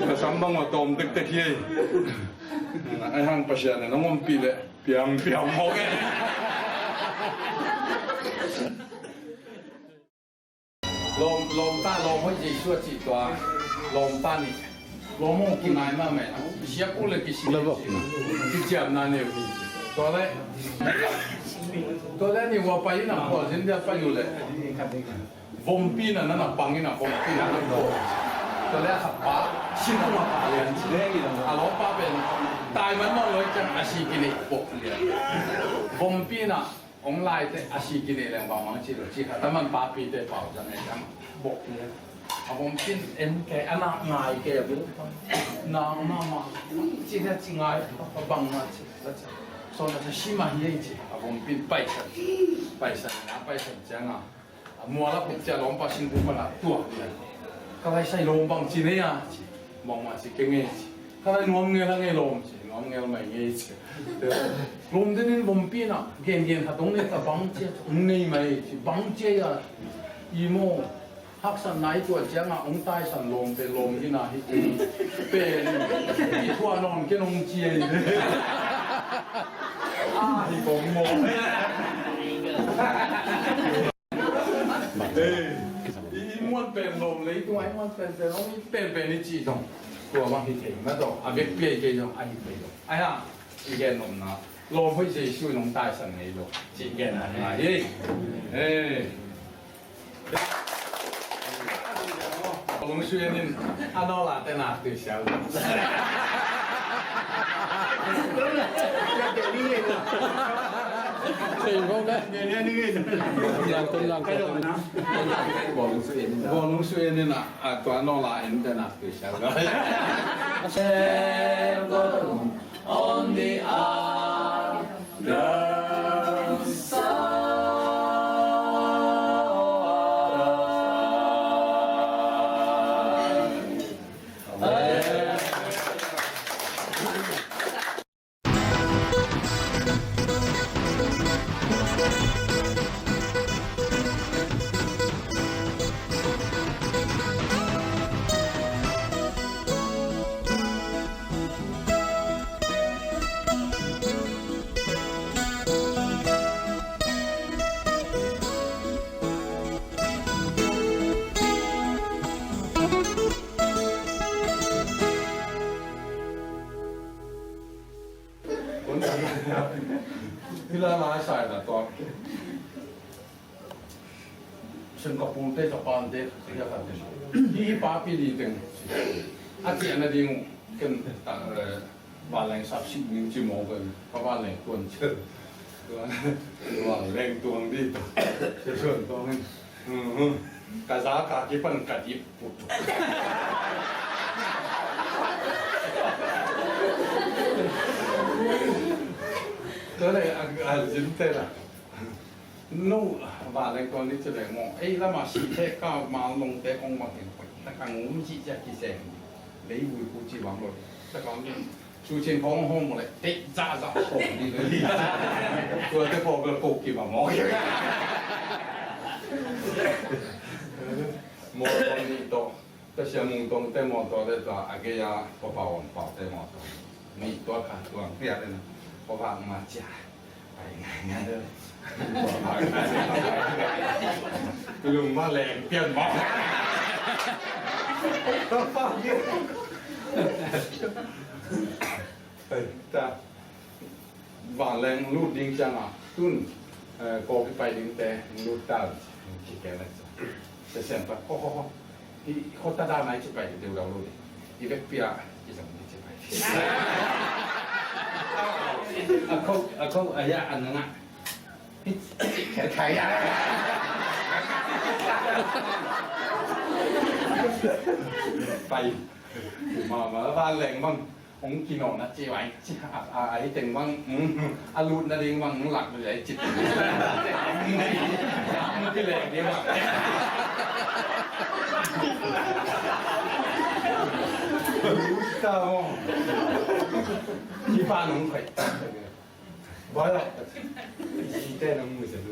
Ka sam bang a tom tek tek hi. Ai hang Pasian na ngom pi le piang piang mo ke. Lawm, lawmta, lawm hoih Jesu a cih tua, lawmta nih. Lawm hong kingai mahmah. Siap uh le kisi, kiciamna neu hi. Tua le, tua le ni ua pai in a, tua zin dia pai uh le. Vompi na na na pang in a, vompi na na pang. Tua le a khat pa, sin a ma pa lian ci. A lawmpa pen, tai man nawn lo ciang a si kinei pok lian. Vompi na, Hong lai te a si kinei leng bangmang ci lo ci kha, taman papi te pau zang e kang bok le. A vom cin en ke, a nak ngai ke a bu. Nak mama. Ci na ci ngai, a bang ma ci, la ci. So na ci si ma hi ci, a vom pin paisan. Paisan, a paisan ciang a. A mual a puk ci a lawmpa sin puk pan a tuak le. Ka lai sai lawm bang ci nei a ci. Mong ma ci keng e ci. Ka lai nuam ngel a ngei lawm ci. Nuam ngel mai ngei ci. Lawm den in vom pi na. Gen gen khat hong nei ta bang ci a. Hong nei mai ci. Bang ci a. I maw. Haksatna i tuah ciang a hong taisan lawm pen lawm hi na hi. Pen. I tuah nawn ken hong ci a hi. A hi kong maw. Ei, i muan pen lawm lei tung, a i muan pen pen lawm, i pen pen i ci zong. Tua bang hi thei ma zong, a vekpi a i kei zong, a hi thei zong. Ai hang, i gen nopna, lawm hoih Jesu in hong taisan ngei lo. Ci gen a hi. Ei. Lungsuin in, a nawla te nak tui siau. Thei bawk le. Langton, langton. Bawlung suin in a, a tua nawla in te nak tui siau. On the other side. Hila lai sai na tua. Singapore te, Japan te, Singapore te. Hi hi papi ni teng. A ti ana ding ken ta, eh, vanleng sapsik ni ci mo ken. Pa vanleng tuan ci. Tuan, vanleng tuan di ta. Ci tuan tuan. Mhm. Ka za ka kipan ka dip put. Tua le a, a zin te la. No, vanleng tuan ni ci le mo. Ei lama si te ka ma long te kong ma ken. Ta ka ngum ci ja ki seng. Lei vui ku ci bang lo. Ta ka ngum. Su cin hong hong mo le, te za za hong di le. Tua te ko ko ki ba mo. Mo ni to. Ta sia mung tong te mo to le ta a ge ya ko pa on pa te mo to. Ni to ka tuang pia le na. Ko pa ma cia. Ai ngai ngai le. Lung ma leng pian ma. Ai, ta. Vanleng lut ding ciang a, tun, eh, kawpi pai ding te, lut ta, ci ke le. Sesen pa, ko, ko, ko. I, ko ta da nai ci pai, deu dau lo. I vek pia, i zang ci pai. A ko, a ko, a ya, a nanga. Thei, thei, thei, ya. Pai. Mama, vanleng bang hong kinawhna ci vai. A, a, a, a, hi teng bang, mm, a lutna ding bang hong lak vai ci. Hong kileng ding bang. Ta mo. Ci pa nong khai. Bai la. Isi te nang mu se le.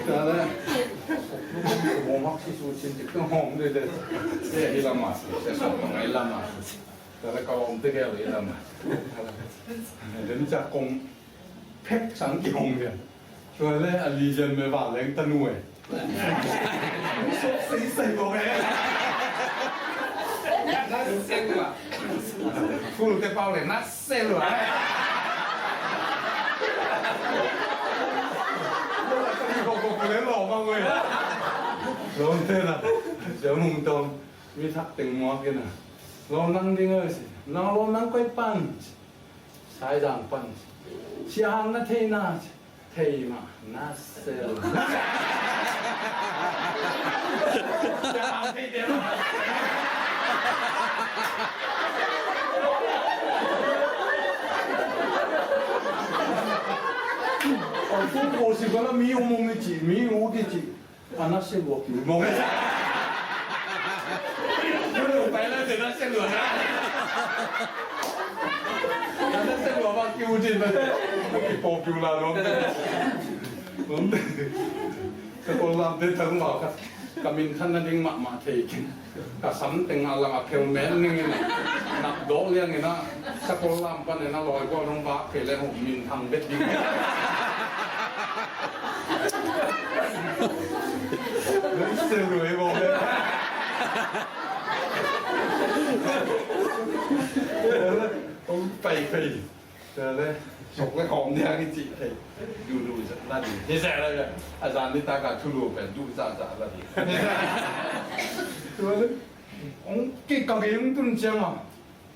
Ta le. Mo mak si su sin ti kong hong de de. Se hi la ma su. Se so ma ngai la ma su. Ta le ka om te ke hi la ma. Den ca kong. Phek sang kihong lian. Tua le a lian me vanleng tanu e. Sok sei sei bo e. Na se lua. Ful te pau le na se lua. Bo la ka ni ko ko le lo ma we. Lo te na. Sia mung tong. Mi thak teng mo ke na. Lo nang ding e si. Nang lo nang koi pan. Saizang pan. Sia Hang na thei na, thei mah na sel. Sia Hang thei te mah. Ong fu ko si bala mi ong mong ni ci, mi ong ki ci. A na se lua kiu mong. Pai la se na se lua na. A na se lua ba kiu din na. Kipo kiu la lua. Sa ko lam te tang ma ka. Ka min khan na ding mahmah thei kin. Ka sam teng a lang a phel men ning in. Nak dawh liang in a. Sa ko lam pan in a lawi ko dong ba kei le hong min thang bet ding. Sia lua e bo le. Ong pai pai. Sia le. Sok le hom dia ki ci thei. Du du za la di. Ni sa la ya. A zan ni ta ka thulu pen du za za la di. Sia le. Ong ki ka ge ong tun ciang a.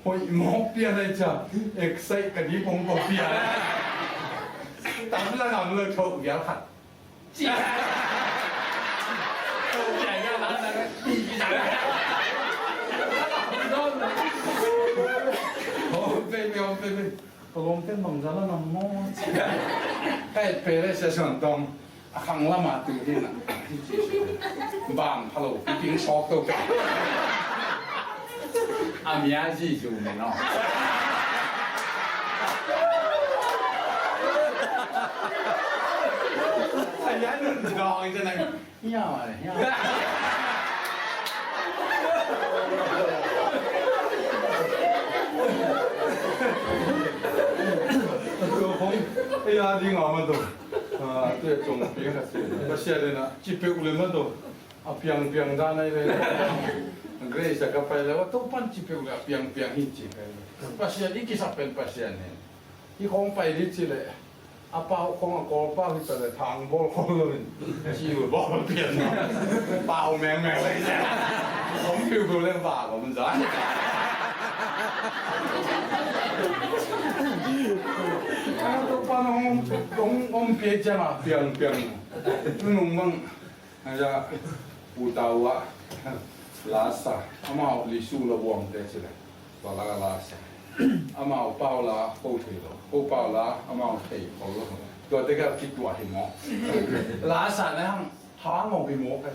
Hoi mawk pia lai cia, eksai ka dip hong ko pia lai. Tam la ngam lo tho pia khat. Cia. Tho pia ya la na ka ti ki sa. Hong pe pe, hong pe pe. Ka lawmte bangzah la ngam maw? Ka et peh le sia suan tawng a khang lamah tu hi na. Bang pha lo, pi ping sawk to ka. A mia zi zu mi no. A mia nun dawng zi na. Hiau a, hiau. Tua khong ei a ding a ma to. A, tua cong piang kha si. Pasian in a ci peuh le ma to. A piang piang dan ai le. Grace a ka pai le wa to pan ci peuh le a piang piang hi ci kai le. Pasian i kisap pen Pasian hi. I khong pai di ci le. A pau khong a kawl pau hi ta le thang bawl khong lo in. Ci lo bawl pian. Pau meng meng le. Khong piu piu le va khong za. A to pan hong hong hong pia ciang a piang piang. Nung bang. Aja, u tau ah, lasa, amau lisu la buang te cile, tua la lasa. Amau pau la, ko thei lo, ko pau la, amau thei ko lo. Tua te ka kituah hi maw. Lasa na hang, thang maw hi maw ka.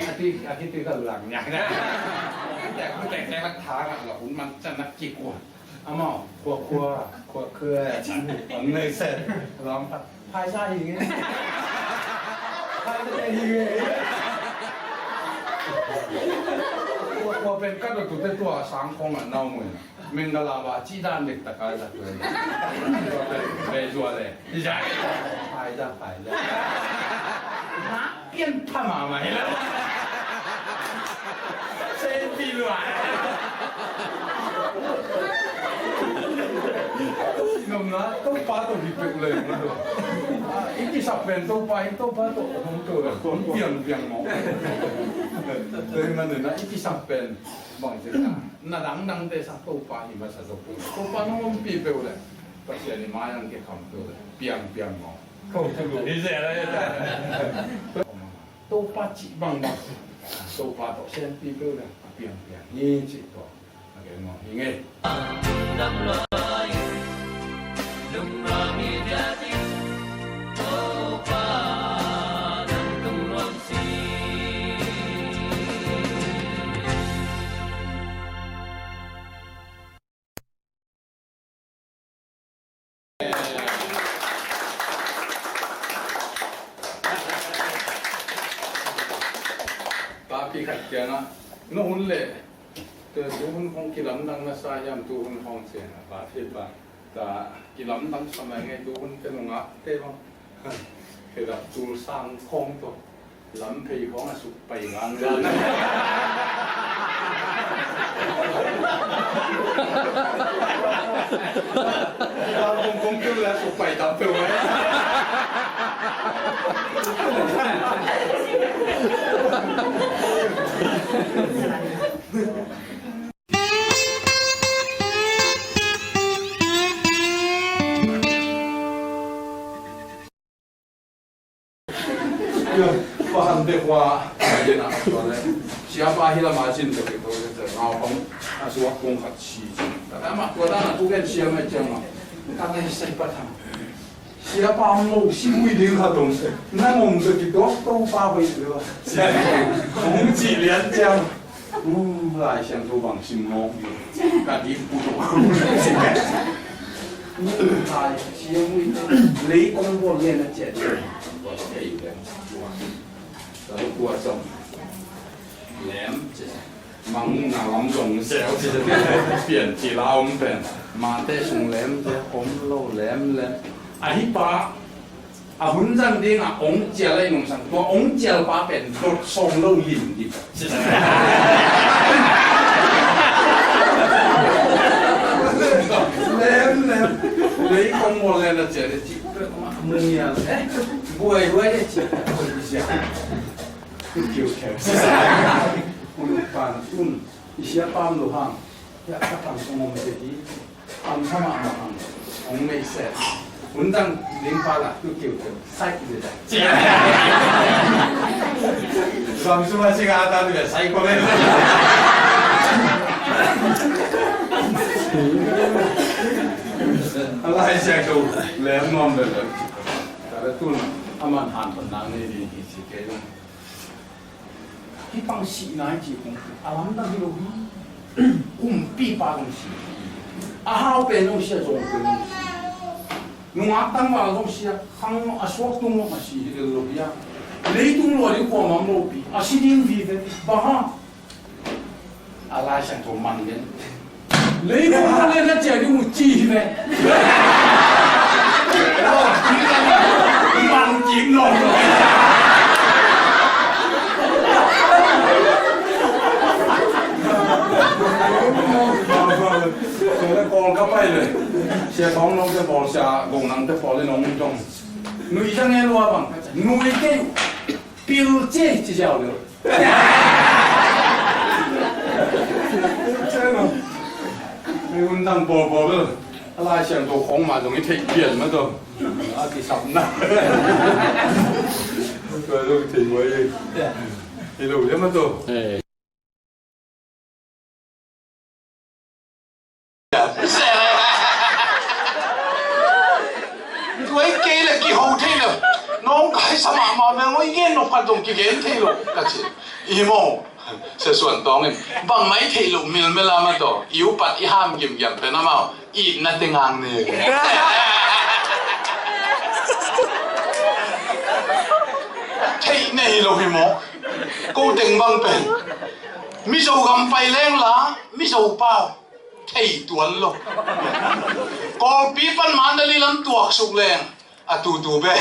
Ati, ati ka lang nya. Te ku te te la thang la un man chan na kikuah. Amau, khua khua, khua khua, ang nei sen, lam phat, phai sa hi nge. Phai sa hi nge. Khua khua pen ka tu te tua sang khong a nau mui. Mengala ba ci dan dek ta kai sa tu. Be zua le. Phai sa, phai sa. Pian pha mahmah hi lo. Sen pi lua. Nom na, Topa tawh hi peuh leng ma lo. A, i kisap pen Topa hi, Topa tawh hong peuh leng, hong piang piang maw. Tua hi man na, i kisap pen. Bang ci na, na dangdangte sang Topa hi masa zo peuh. Topa nong ompih peuh leh Pasian i mai-ah kikham peuh leh piangpiang maw. Ko tu hi zel a. Topa cih bangbang, Topa tawh senpih peuh leh a piangpiang hi cih tua a gen nuam hi ing ei. Papi khat kiangah, na hun leh, tu hun hong kilamdang na sa hiam, tu hun hong ciang a, papi pa. Ta kilamdang sa mai ngei tu hun te nungak te bang. Khedap tul sang khong to. Lamphei khong a suk pai ngang ngang. Lam khong khong tul a suk pai tam peuh mai. Pahan te khua, siapa hi lama cin te to, naupang a suak kong khat si. Kata ma tua dan a tu gen siam ai ciang ma. Kata hi sai pa thang. Siapa om lo, si ui ding khat om. Nang om bek i tuak Topa hoih lo. Hong cih lian ciang. U, Lai Siangtho bang sim ngawng hi. Ka dik pu tuk. Lai Siang ui. Lei kong bawl lian a ciah. Ka dik pu tuk. Lem ciah. Mang na lam zong sel ci te pian ci la om pen. Mate sung lem te om lo lem lem. Ahi pa a hun zang ding a ong cial a i nungsang tua ong cial pa pen dot sawng lo lim ding. Lem lem. Lei kong bawl lian a ciah le ci. Mung ya le. Buai buai le ci. Kiu kiu. Un pan un. I siapa om lo hang. Ya ka tam sung om te di. Am sama ma hang. Ong mei se. Hun dang ding pa la tu kiu kiu. Sai ki de. Sam suma sing ata tu sai ko le. Alai sia ko le nuam de. Ka le tun aman han pan nang ni di hi si ke. Hih bang sihna i cih kong a lamdang hi lo hi. Kumpipa zong si. A hau pen zong si, a zong pen zong si. Nungak tangval zong si a, khang a suak tung zong a si hi lo hi a. Leitung lua ding kuamah om lopi a si ding vive. Bang hang? A Lai Siangtho man den. Leibung na le na ciah ding uh ci hi ve. Mang kim nong nong. Kawl ka pai le. Sia Thawng Nong te pawl, Sia Go Nang te pawl in ong dong. Nui zang e lua bang. Nui kei. Pil ci ci ziau le. Hei, undang pawlpawl bel a Lai Siangtho khawng mah zong i theih pian mah tawh a kisapna. Tua zong i theih huai hi. Hi lo le mah tawh. Tuai kei le kiho thei le. Nong kaisa mahmah mel ngoi gen nop khat dong kigen thei lo ka ci. I maw? Sia Suan Tawng in bangmah i theih loh milmel a mah tawh i upat i ham gimgiam pen amau itna te ngang ne. Theih ne hi lo hi maw? Ko teng bang pen Mizo gam pai leng la Mizo pau thei tuan lo. Kawlpi pan Mandalay lam tuaksuk leng a tutu be.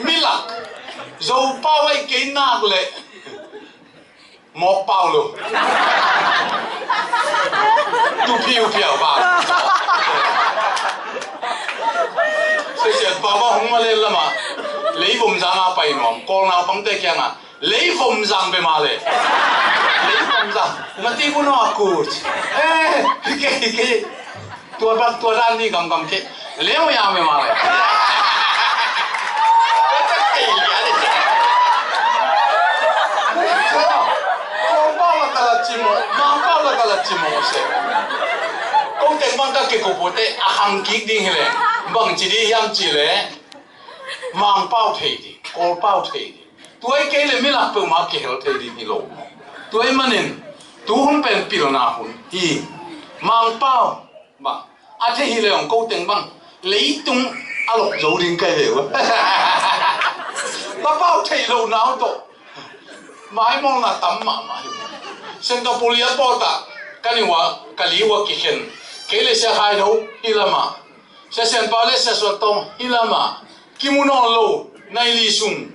Milak Zopau ai kei nak le mawk pau lo. Tu phiu phiau ba. Sesiat pau ba hong malen lama leibom zanga pai nuam Kawl naupangte kianga Leivom zang bemah le. Leivom zang. Mati kuno aku. Eh, hike, hike. Tua bak, tua dan ni gamgam ke. Leo ya bemah le. Kong pau la kala cimo, mang pau la kala cimo se. Kong teng bang ka kiko pote a hang kik ding hi le. Bang ci di hiam ci le. Mangpau thei ding, Kawlpau thei ding. Tua i kei le milak peuhmah kihel thei ding hi lo. Tua i manin tuhun pen pilna hun hi. Mangpau bang a thei hi le hong ko teng bang leitung a lok zo ding kai ve uh. Papau thei lo nau tawh maimawlna tam mahmah hi. Singapore airport ah ka ni ua ka li ua kikhen kei le Sia Khai Tho hi lamah. Sia Sian Pau le Sia Suan Tawng hi lamah kimu nawn lo, nai li sung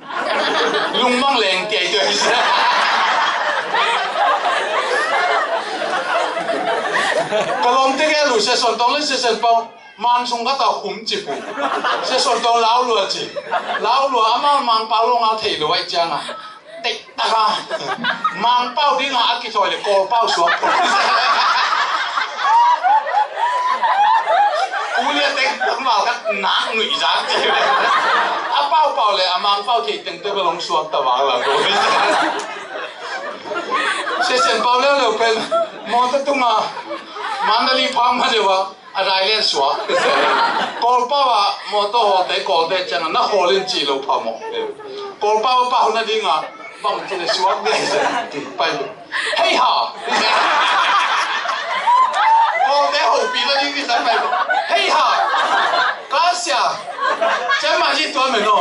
lungmang leng tiai tiai. Ka lawmte gel uh Sia Suan Tawng le Sia Sian Pau man sung ka tau khum cip uh. Sia Suan Tawng lau lua ci, lau lua amau Mangpau lo ngal thei lo aih cianga. Teitaka Mangpau dinga a kithawi le Kawlpau suak. Kulia teng mal ka nak nuih zak ti. A paupau le a Mangpau thei teng te belong suak ta vang la ko. Sesen pau leuleu pen mawtaw tunga Mandalay phang ma deuh a a dai len suak. Kawlpau ah mawtaw hawlte kawlte ciangah na hawl in cih lo phamawh. Kawlpau a pau nadingah bangci le suak dai pai. Hei ha! Kawlte hopih nading kisai pai. Hei ha! Kasia! Ciamah ci tua men aw.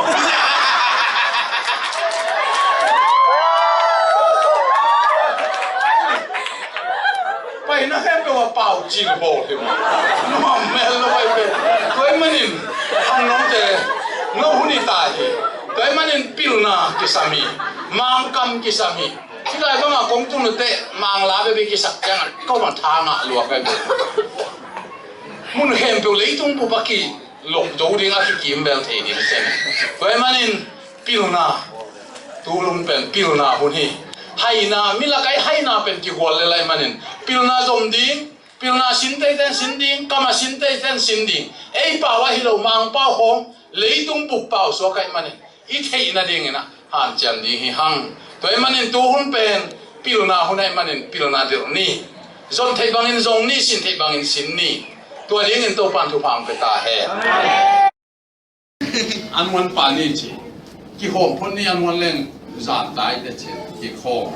Pai na khempeuh a pau cil bawl hi. Nuam mel lo pai pen. Tua ahih manin hang nongte no hun hi ta hi. Tua ahih manin pilna kisam hi. Mangkam kisam hi. Hih lai bangah kong tung nute Mangla bebe kisak ciangah ko bang tha ngah lua pai pen. Mun khempeuh leitung bup a ki lok zo ding a kikim bel thei ding sen. Tua ahih manin pilna, tulun pen pilna hun hi. Haina, mi lakai haina pen kigual le lai manin pilna zom ding, pilna sin teiten sin ding, kama sin teiten sin ding. Ei pau ahi lo Mangpau hong leitung bup pau suak ahih manin i theih nadingin a hanciam ding hi hang. Tua ahih manin tuhun pen pilna hun ahih manin pilna dirh ni. Zon theih bangin zong ni, sin theih bangin sin ni. Tua dingin Topan thupha hong pia ta hen. An muan pa ni ci. Kihawm phot ni an muan leng zan tai te ci. Kikhawm.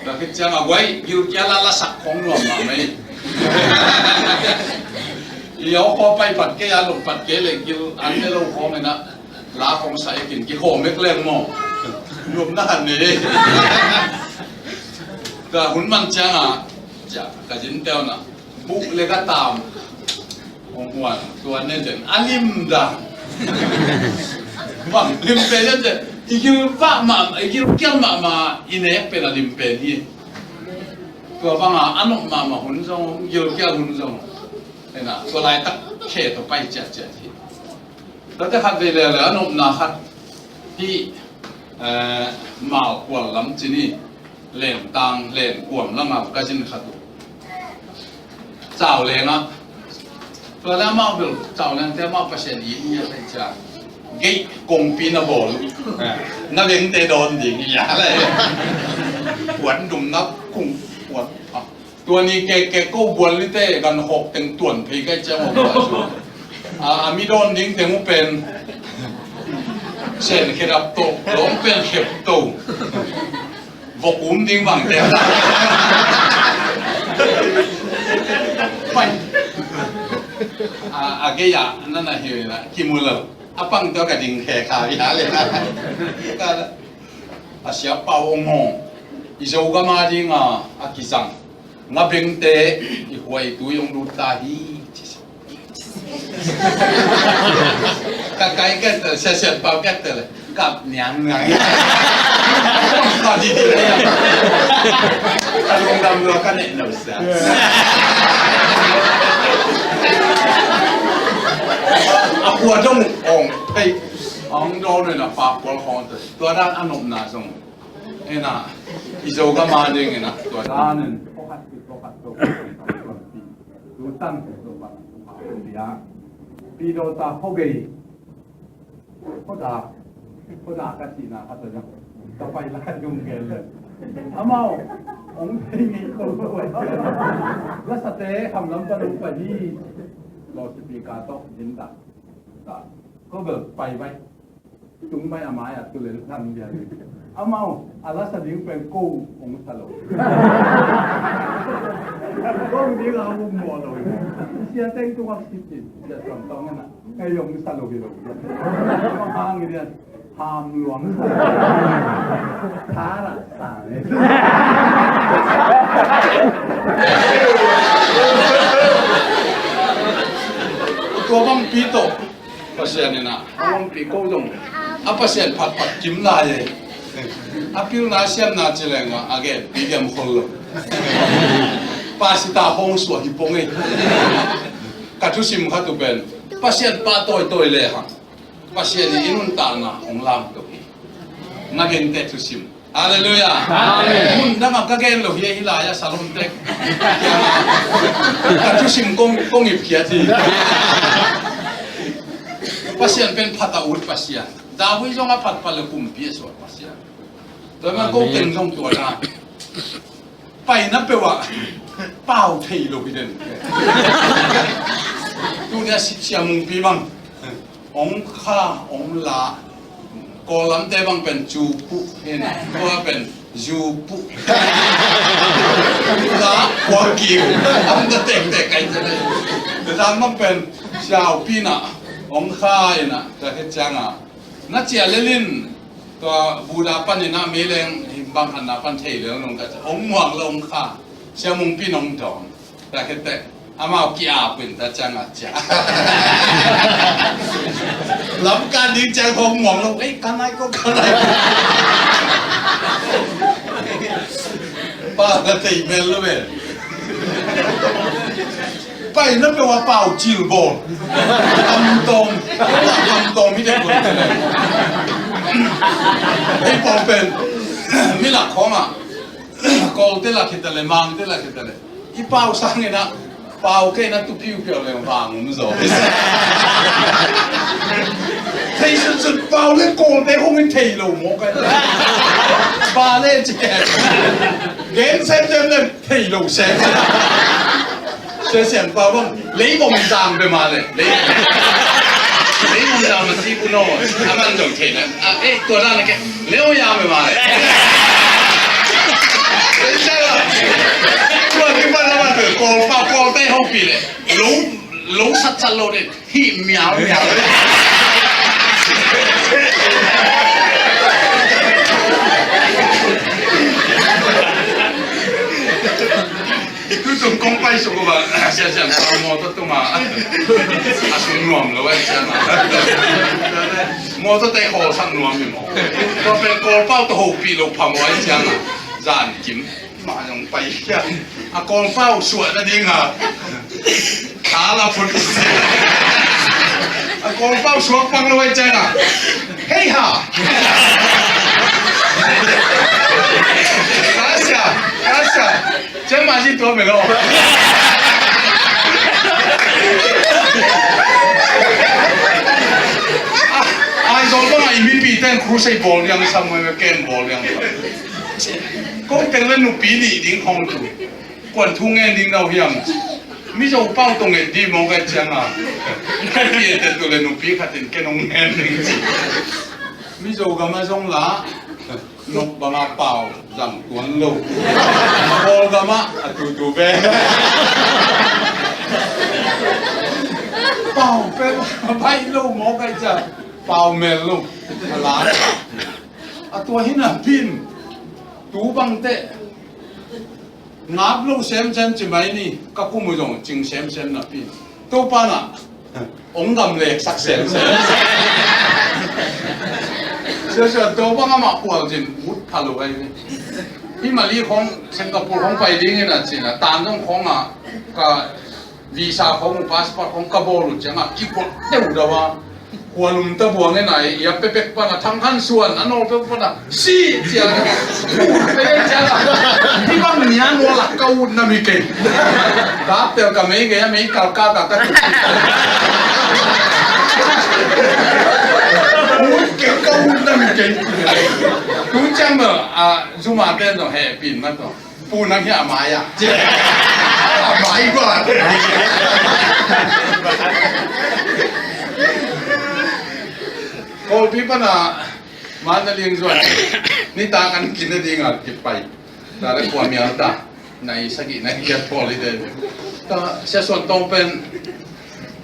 Tua khit ciang a guai gilkial a lasak khong nuam mah mei. I au khaw pai pat kei a lom pat kei le gil an ne lo khawng ina. La kong sa ikin kikhawm mek leng maw? Nuam na han ni. Ka hun man cianga cia ka zin teuna buh le ka tam. Hong huan tua ne zen a lim dan. Bang lim pe zen zen i gil vah mah i gil kial mahmah i nek pen a lim pen hi. Tua banga a nop mahmah hun zong gil kial hun zong. Ena tua laitak khe tua pai ciatciat hi. Tate khat vei leuleu a nopna khat hih, eh, Malkual lam cin hi. Lentang Lenkuam lamah ka zin khat uh. Cau lengah tua le amau bel cau lengte amau Pasian i ni a thei cia. Gei kongpi na bawl uh. Na vengte dawn ding i a le. Puan dum na kung puan. Tua ni keke ko bual ni te gan hawk teng tuan phei kai ciang hawk bual su. A, a mi dawn ding teng uh pen sen khedap to, lawng pen khep to. Vok um ding bang te. Pai. A, a gei a, na na hi na, kimu lo. A pang to ka ding khe kha, ya le na. Ka, a sia pau ong hong. I zo gama ding a, a kizang. Nga bengte i huai tui hong lut ta hi. Ka kai ka tel, sia sia pau ka tel. Kap niang niang. Ka di di le. Ka lungdam lua ka neh nau sia. A kua dong ong pei. Ong dong le na pa kual hong te. Tua dan a nopna zong. Ena, i Zogam a ding ena, tua dan in, pawlkhat pi, pawlkhat to, pi, tu tan, tu pan, tu pan, tu dia. Pi do ta, Hogei. Hoda, hoda ka cihna khat a zang. Ka pai lai dung gel le. Amau, ong thei ngei ko lo. Lasate, hamlam pan ong pai hi. Lo sipi ka tok, din ta. Ta. Ko bel pai bai. Tung mai a mai a tu le lang dia. Amau, a lasa ding pen ko ong sa lo. Ko ding a ong mo lo. Sia teng tung a sipi. Sia tong tong na. Kei ong sa lo hi lo. Hang i dian. Ham luang. Thara sa ne. Tua bang pi to. Pasian ina. Hong pi ko dong. A Pasian phat phat kim lai e. A pilna siamna ci lenga a gen pi diam khol lo. Pasita hong suah hi pong e. Ka thusim khat uh pen Pasian pahtawi tawi le hang Pasian i nuntakna hong lamto hi. Na gente thusim. Halleluiah. Amen. Mun dang a ka gen lo hi, hi lai a salon tek. Ka thusim kong, kong ip khiat hi. Pasian pen phat a ut Pasian. David zong a phat phat le kumpi a suak Pasian. Tua man ko teng zong tua na. Paina peuh ah pau thei lo hi den. Tuni a si, Sia Mungpi bang ong kha, ong la. Kawllamte bang pen cupu hin, tua pen zupu. La kua kiu. Am da tek tek kai te le. Zan bang pen siau pina ong kha ina ta he cianga. Na cia lelin tua Buda panin a meileng himbang hanna pan thei lel nung ka cia. Ong muang lo ong kha. Sia Mungpi nong dong. Ta khete. Amau ki a pin ta ciang a cia. Lam kan ding ciang hong muang lo. Ei, kan ai ko, kan ai ko. Pa ka tei mel lo mel. Paina peuh a pau cil bawl. Tam tawm. Tam tawm hi dek bawl. Ei pau pen. Mi lak khawng ah. Kawlte lak hi ta le, mangte lak hi ta le. I pau sangin ah. Pau kei na tu piu piu le vang um zaw. Thei sut sut pau le kawlte hong in thei lo maw kai. Pa le ci. Gen sem sem le. Thei lo sem. Sia Sian Pau bang. Lei bom zang be ma le. Lei. Lei bom zang ma si bu no. A man dong thei na. A, eh, tua dan ke. Leo ya be ma le. Lei sa la. Tua ki pa la ma te. Ko pa ko te ho pi le. Lo, lo sat sat lo de. Hi miau miau. Tu tung kong pai suk ba, sia sia, motor tung a, a sung nuam lo ai sia na. Motor te ho sang nuam mi mo. Ko pe ko pau to ho pi lo pha mo ai sia na. Zan kim. Ma zong pai hiam. A kawngpau suah nading a. Tha la phun. A kawngpau suak pang lo ai ciang a. Hei ha. Kasia, kasia. Ciang ma zi tua melo. Ai zong bang a i mipi ten crusade bawl liang sam, kem bawl liang sam. Ko teng le nupi nih ding hong tu. Kuan thu ngen ding nau hiam. Mizo pau tong et di mong kai ciang a. Kai pi et tu le nupi khat in ken hong ngen ding ci. Mizo gam a zong la. Nok bang a pau zang tuan lo. Kawl gam a a tu tu be. Pau pe bai lo mong kai ciang. Pau mel lo. A la. A tua hi na pin. Tu bang te. Ngap lo semsem ci mai ni, ka kum uh zong cing semsem napi. Topa na, ong gam lek sak semsem. Sia sia, Topa ngam a kual cin, ut pha lo ai ni. Hi Mali khong, Singapore khong pai ding in a cin a, tan zong khong a, ka visa khong, passport khong ka bawl uh ciang a, ki kual deuh deuh a. Khualum ta buang e nai, i a pepek pana Thang Khan Suan a nawl pek pana si cia. Pek cia. Hi bang nia nawl a ka ut na mi kei. Ka tel ka mei ngei a mei kal ka ka ka. Ut kei ka ut na mi kei. Tu ciang ma a zuma ten no he pin ma to. Pu nang hi a mai a. A mai ba. Kawlpi pana mana liang zuan. Ni ta kan kin na ding a kipai. Ta le kua mial ta. Nai sagih nai kiat pawl i te. Ta sia suan tong pen.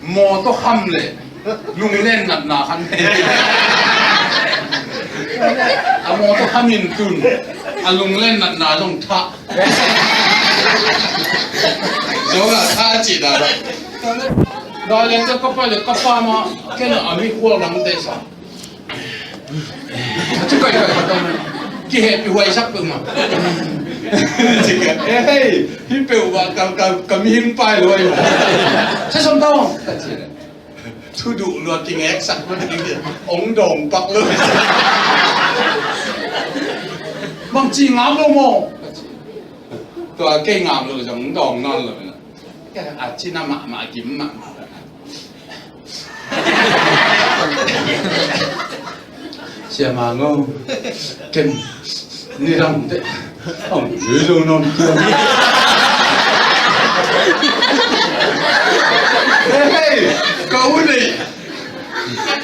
Mawtaw ham le lunglen natna khan. A mawtaw ham in tun a lunglen natna zong thah. Zong a thah ci da. Da le ka pa le ka pa ma ken a mi khual lam te sa. Ci kai kai ka tong. Kihehpih huaisak peuhmah. Ci kai, eh, hei, hih peuhmah ka, ka, ka mihing pai lo ahi mah. Sa som tawng. Thuduh lua kingeksak mah ding. Ong dawng pak lo. Bang ci ngam lo maw? Tua kei ngam lo zong dawng nawn lo. A cina mahmah, a gim mahmah. Sia Mang aw, ken nidang teh hong zui zo nawn kiang. Hei, ka u nei.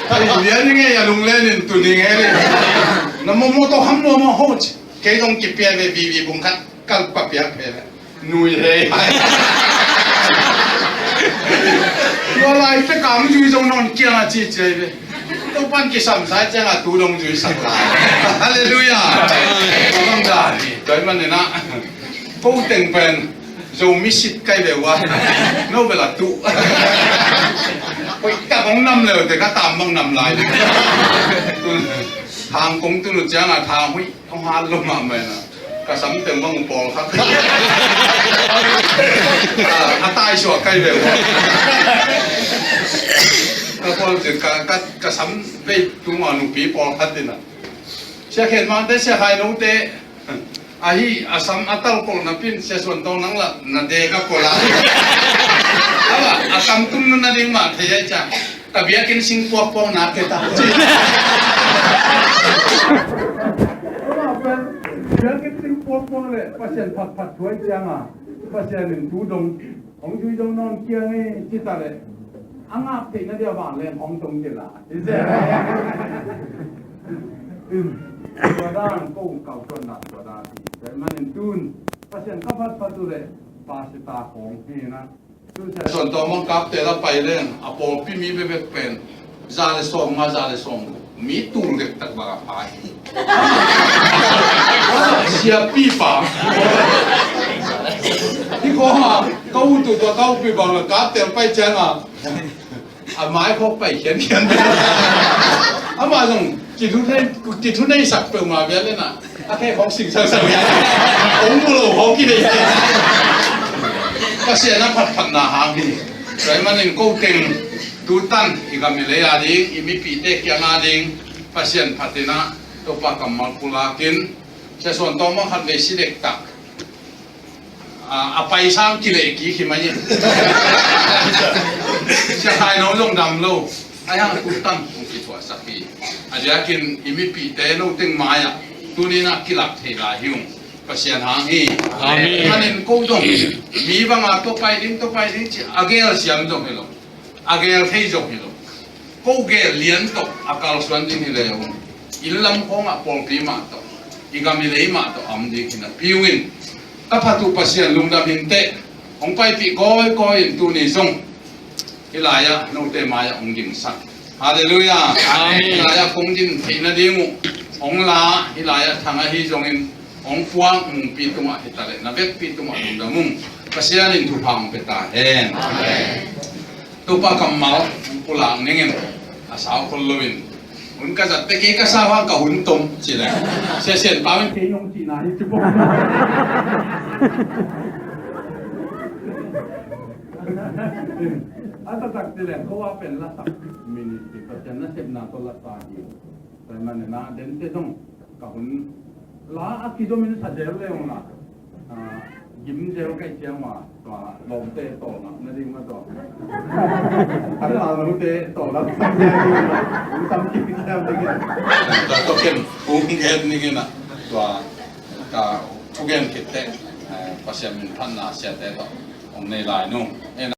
Ka i lian i ngei a lunglen in tu ning he le. Na momo to ham lo mo ho ci. Kei zong kipia ve vivi bung khat kal pa piak he le. Nui hei. Tua lai pek a hong zui zo nawn kiang a ci ci ahi ve. Topan kisam sa ciang a tu dong zui sak lai. Halleluiah. Tua bang dan hi. Tua ahih manin ah ko teng pen Zomi sit kai ve ua. No bel a tu. Hoih tak hong nam leu te ka tam bang nam lai. Hang kong tun uh ciang a tha hoih hong hal lo mahmah in ah. Ka sam teng bang uh pawlkhat. Ah, a tai suak kai ve uh. Ka pawl cin ka, ka, ka sam vei tung a nupi pawlkhat in ah. Sia Khen Mang te, Sia Khai No te, ahi a sam a tal pawl na pin, Sia Suan Tawng nang la na de ka pawl a. Ava, a tam tum nun na ding mah thei ai ciang. Ka biakinn sing puakpuak na ke ta. Biakinn sing puakpuak le Pasian phatphat thuai ciang a, Pasian in tu dong hong zui zo nawn kiang e ci ta le. A ngak theihna dia vanleng hong tong kila. Tua dan ko kau tuan na tua dan hi. Tua manin tun Pasian ka phatphat uh le pasita hong hi na. Suan tawh mangkapte la pai leng a pawlpi mi bekbek pen za le sawm nga, za le sawm mi tul dektak bang a pha hi. Siapi pa. Hi kawma ka utu tua ka upi bang la kapte pai cianga a mai khawk pai khiankhian. Ama zong kithu nei, kithu nei sak peuhmah bia lena. A khe khawk sing sangsang ia. Ong mu lo khawk ki nei. Pasian a phatphatna hang hi. Tua ahih manin ko teng tutan i gam i lei a ding, i mipihte kiang a ding Pasian phatin ah Topa kammal pulakin Sia Suan Tawng mah khat vei si dektak. A, a paisang kileh kik hi mai. Sia Khai No zong dam lo. Ai hang tutan hong kithuahsak hi. A diakin i mipihte no teng mai-ah tuni-in ah kilak thei lai hi ung. Pasian hang hi. Amen. Manin ko zong mi banga tua pai ding, tua pai ding ci a gel siam zong hi lo. A gel thei zong hi lo. Ko gel lian tawh a kalsuan ding hi le ung. Inn lam khawngah pawlpi mah tawh, i gam i lei mah tawh a om ding hi napi ung in. Ka phat uh Pasian lungdam inteh. Hong paipih kawikawi in tuni zong hih lai-ah note mai-ah hong gingsak. Halleluiah. Amen. Hih lai-ah kong din theih nading uh hong la, hih lai-ah thang ahi zongin hong puak mungpi tungah hi ta leh na vekpi tungah lungdam ung. Pasian in thupha hong pia ta hen. Amen. Topa kammal hong pulak ningin a sau khol loin hun ka zat te kei ka sau hang ka hun tom ci leh Sia Sian Pau in kei nong cihna hi ci pawh. A taktak ci leng ko a pen lasak ministry, Pasian nasepna tawh lasa hi. Tua ahih manin a dente zong ka hun la a kizomin sa zel le ung la, ah, gim zel ka hih ciang ua, tua lawmte tawlngakna ding mah tua, kan lalnute tawlngak sam ding mah, hun sam kik siam ding in. Tua tawh ken hong gen ding in a, tua ka thugen khit teh, eh, Pasian min phatna siate tawh hong nei lai nung.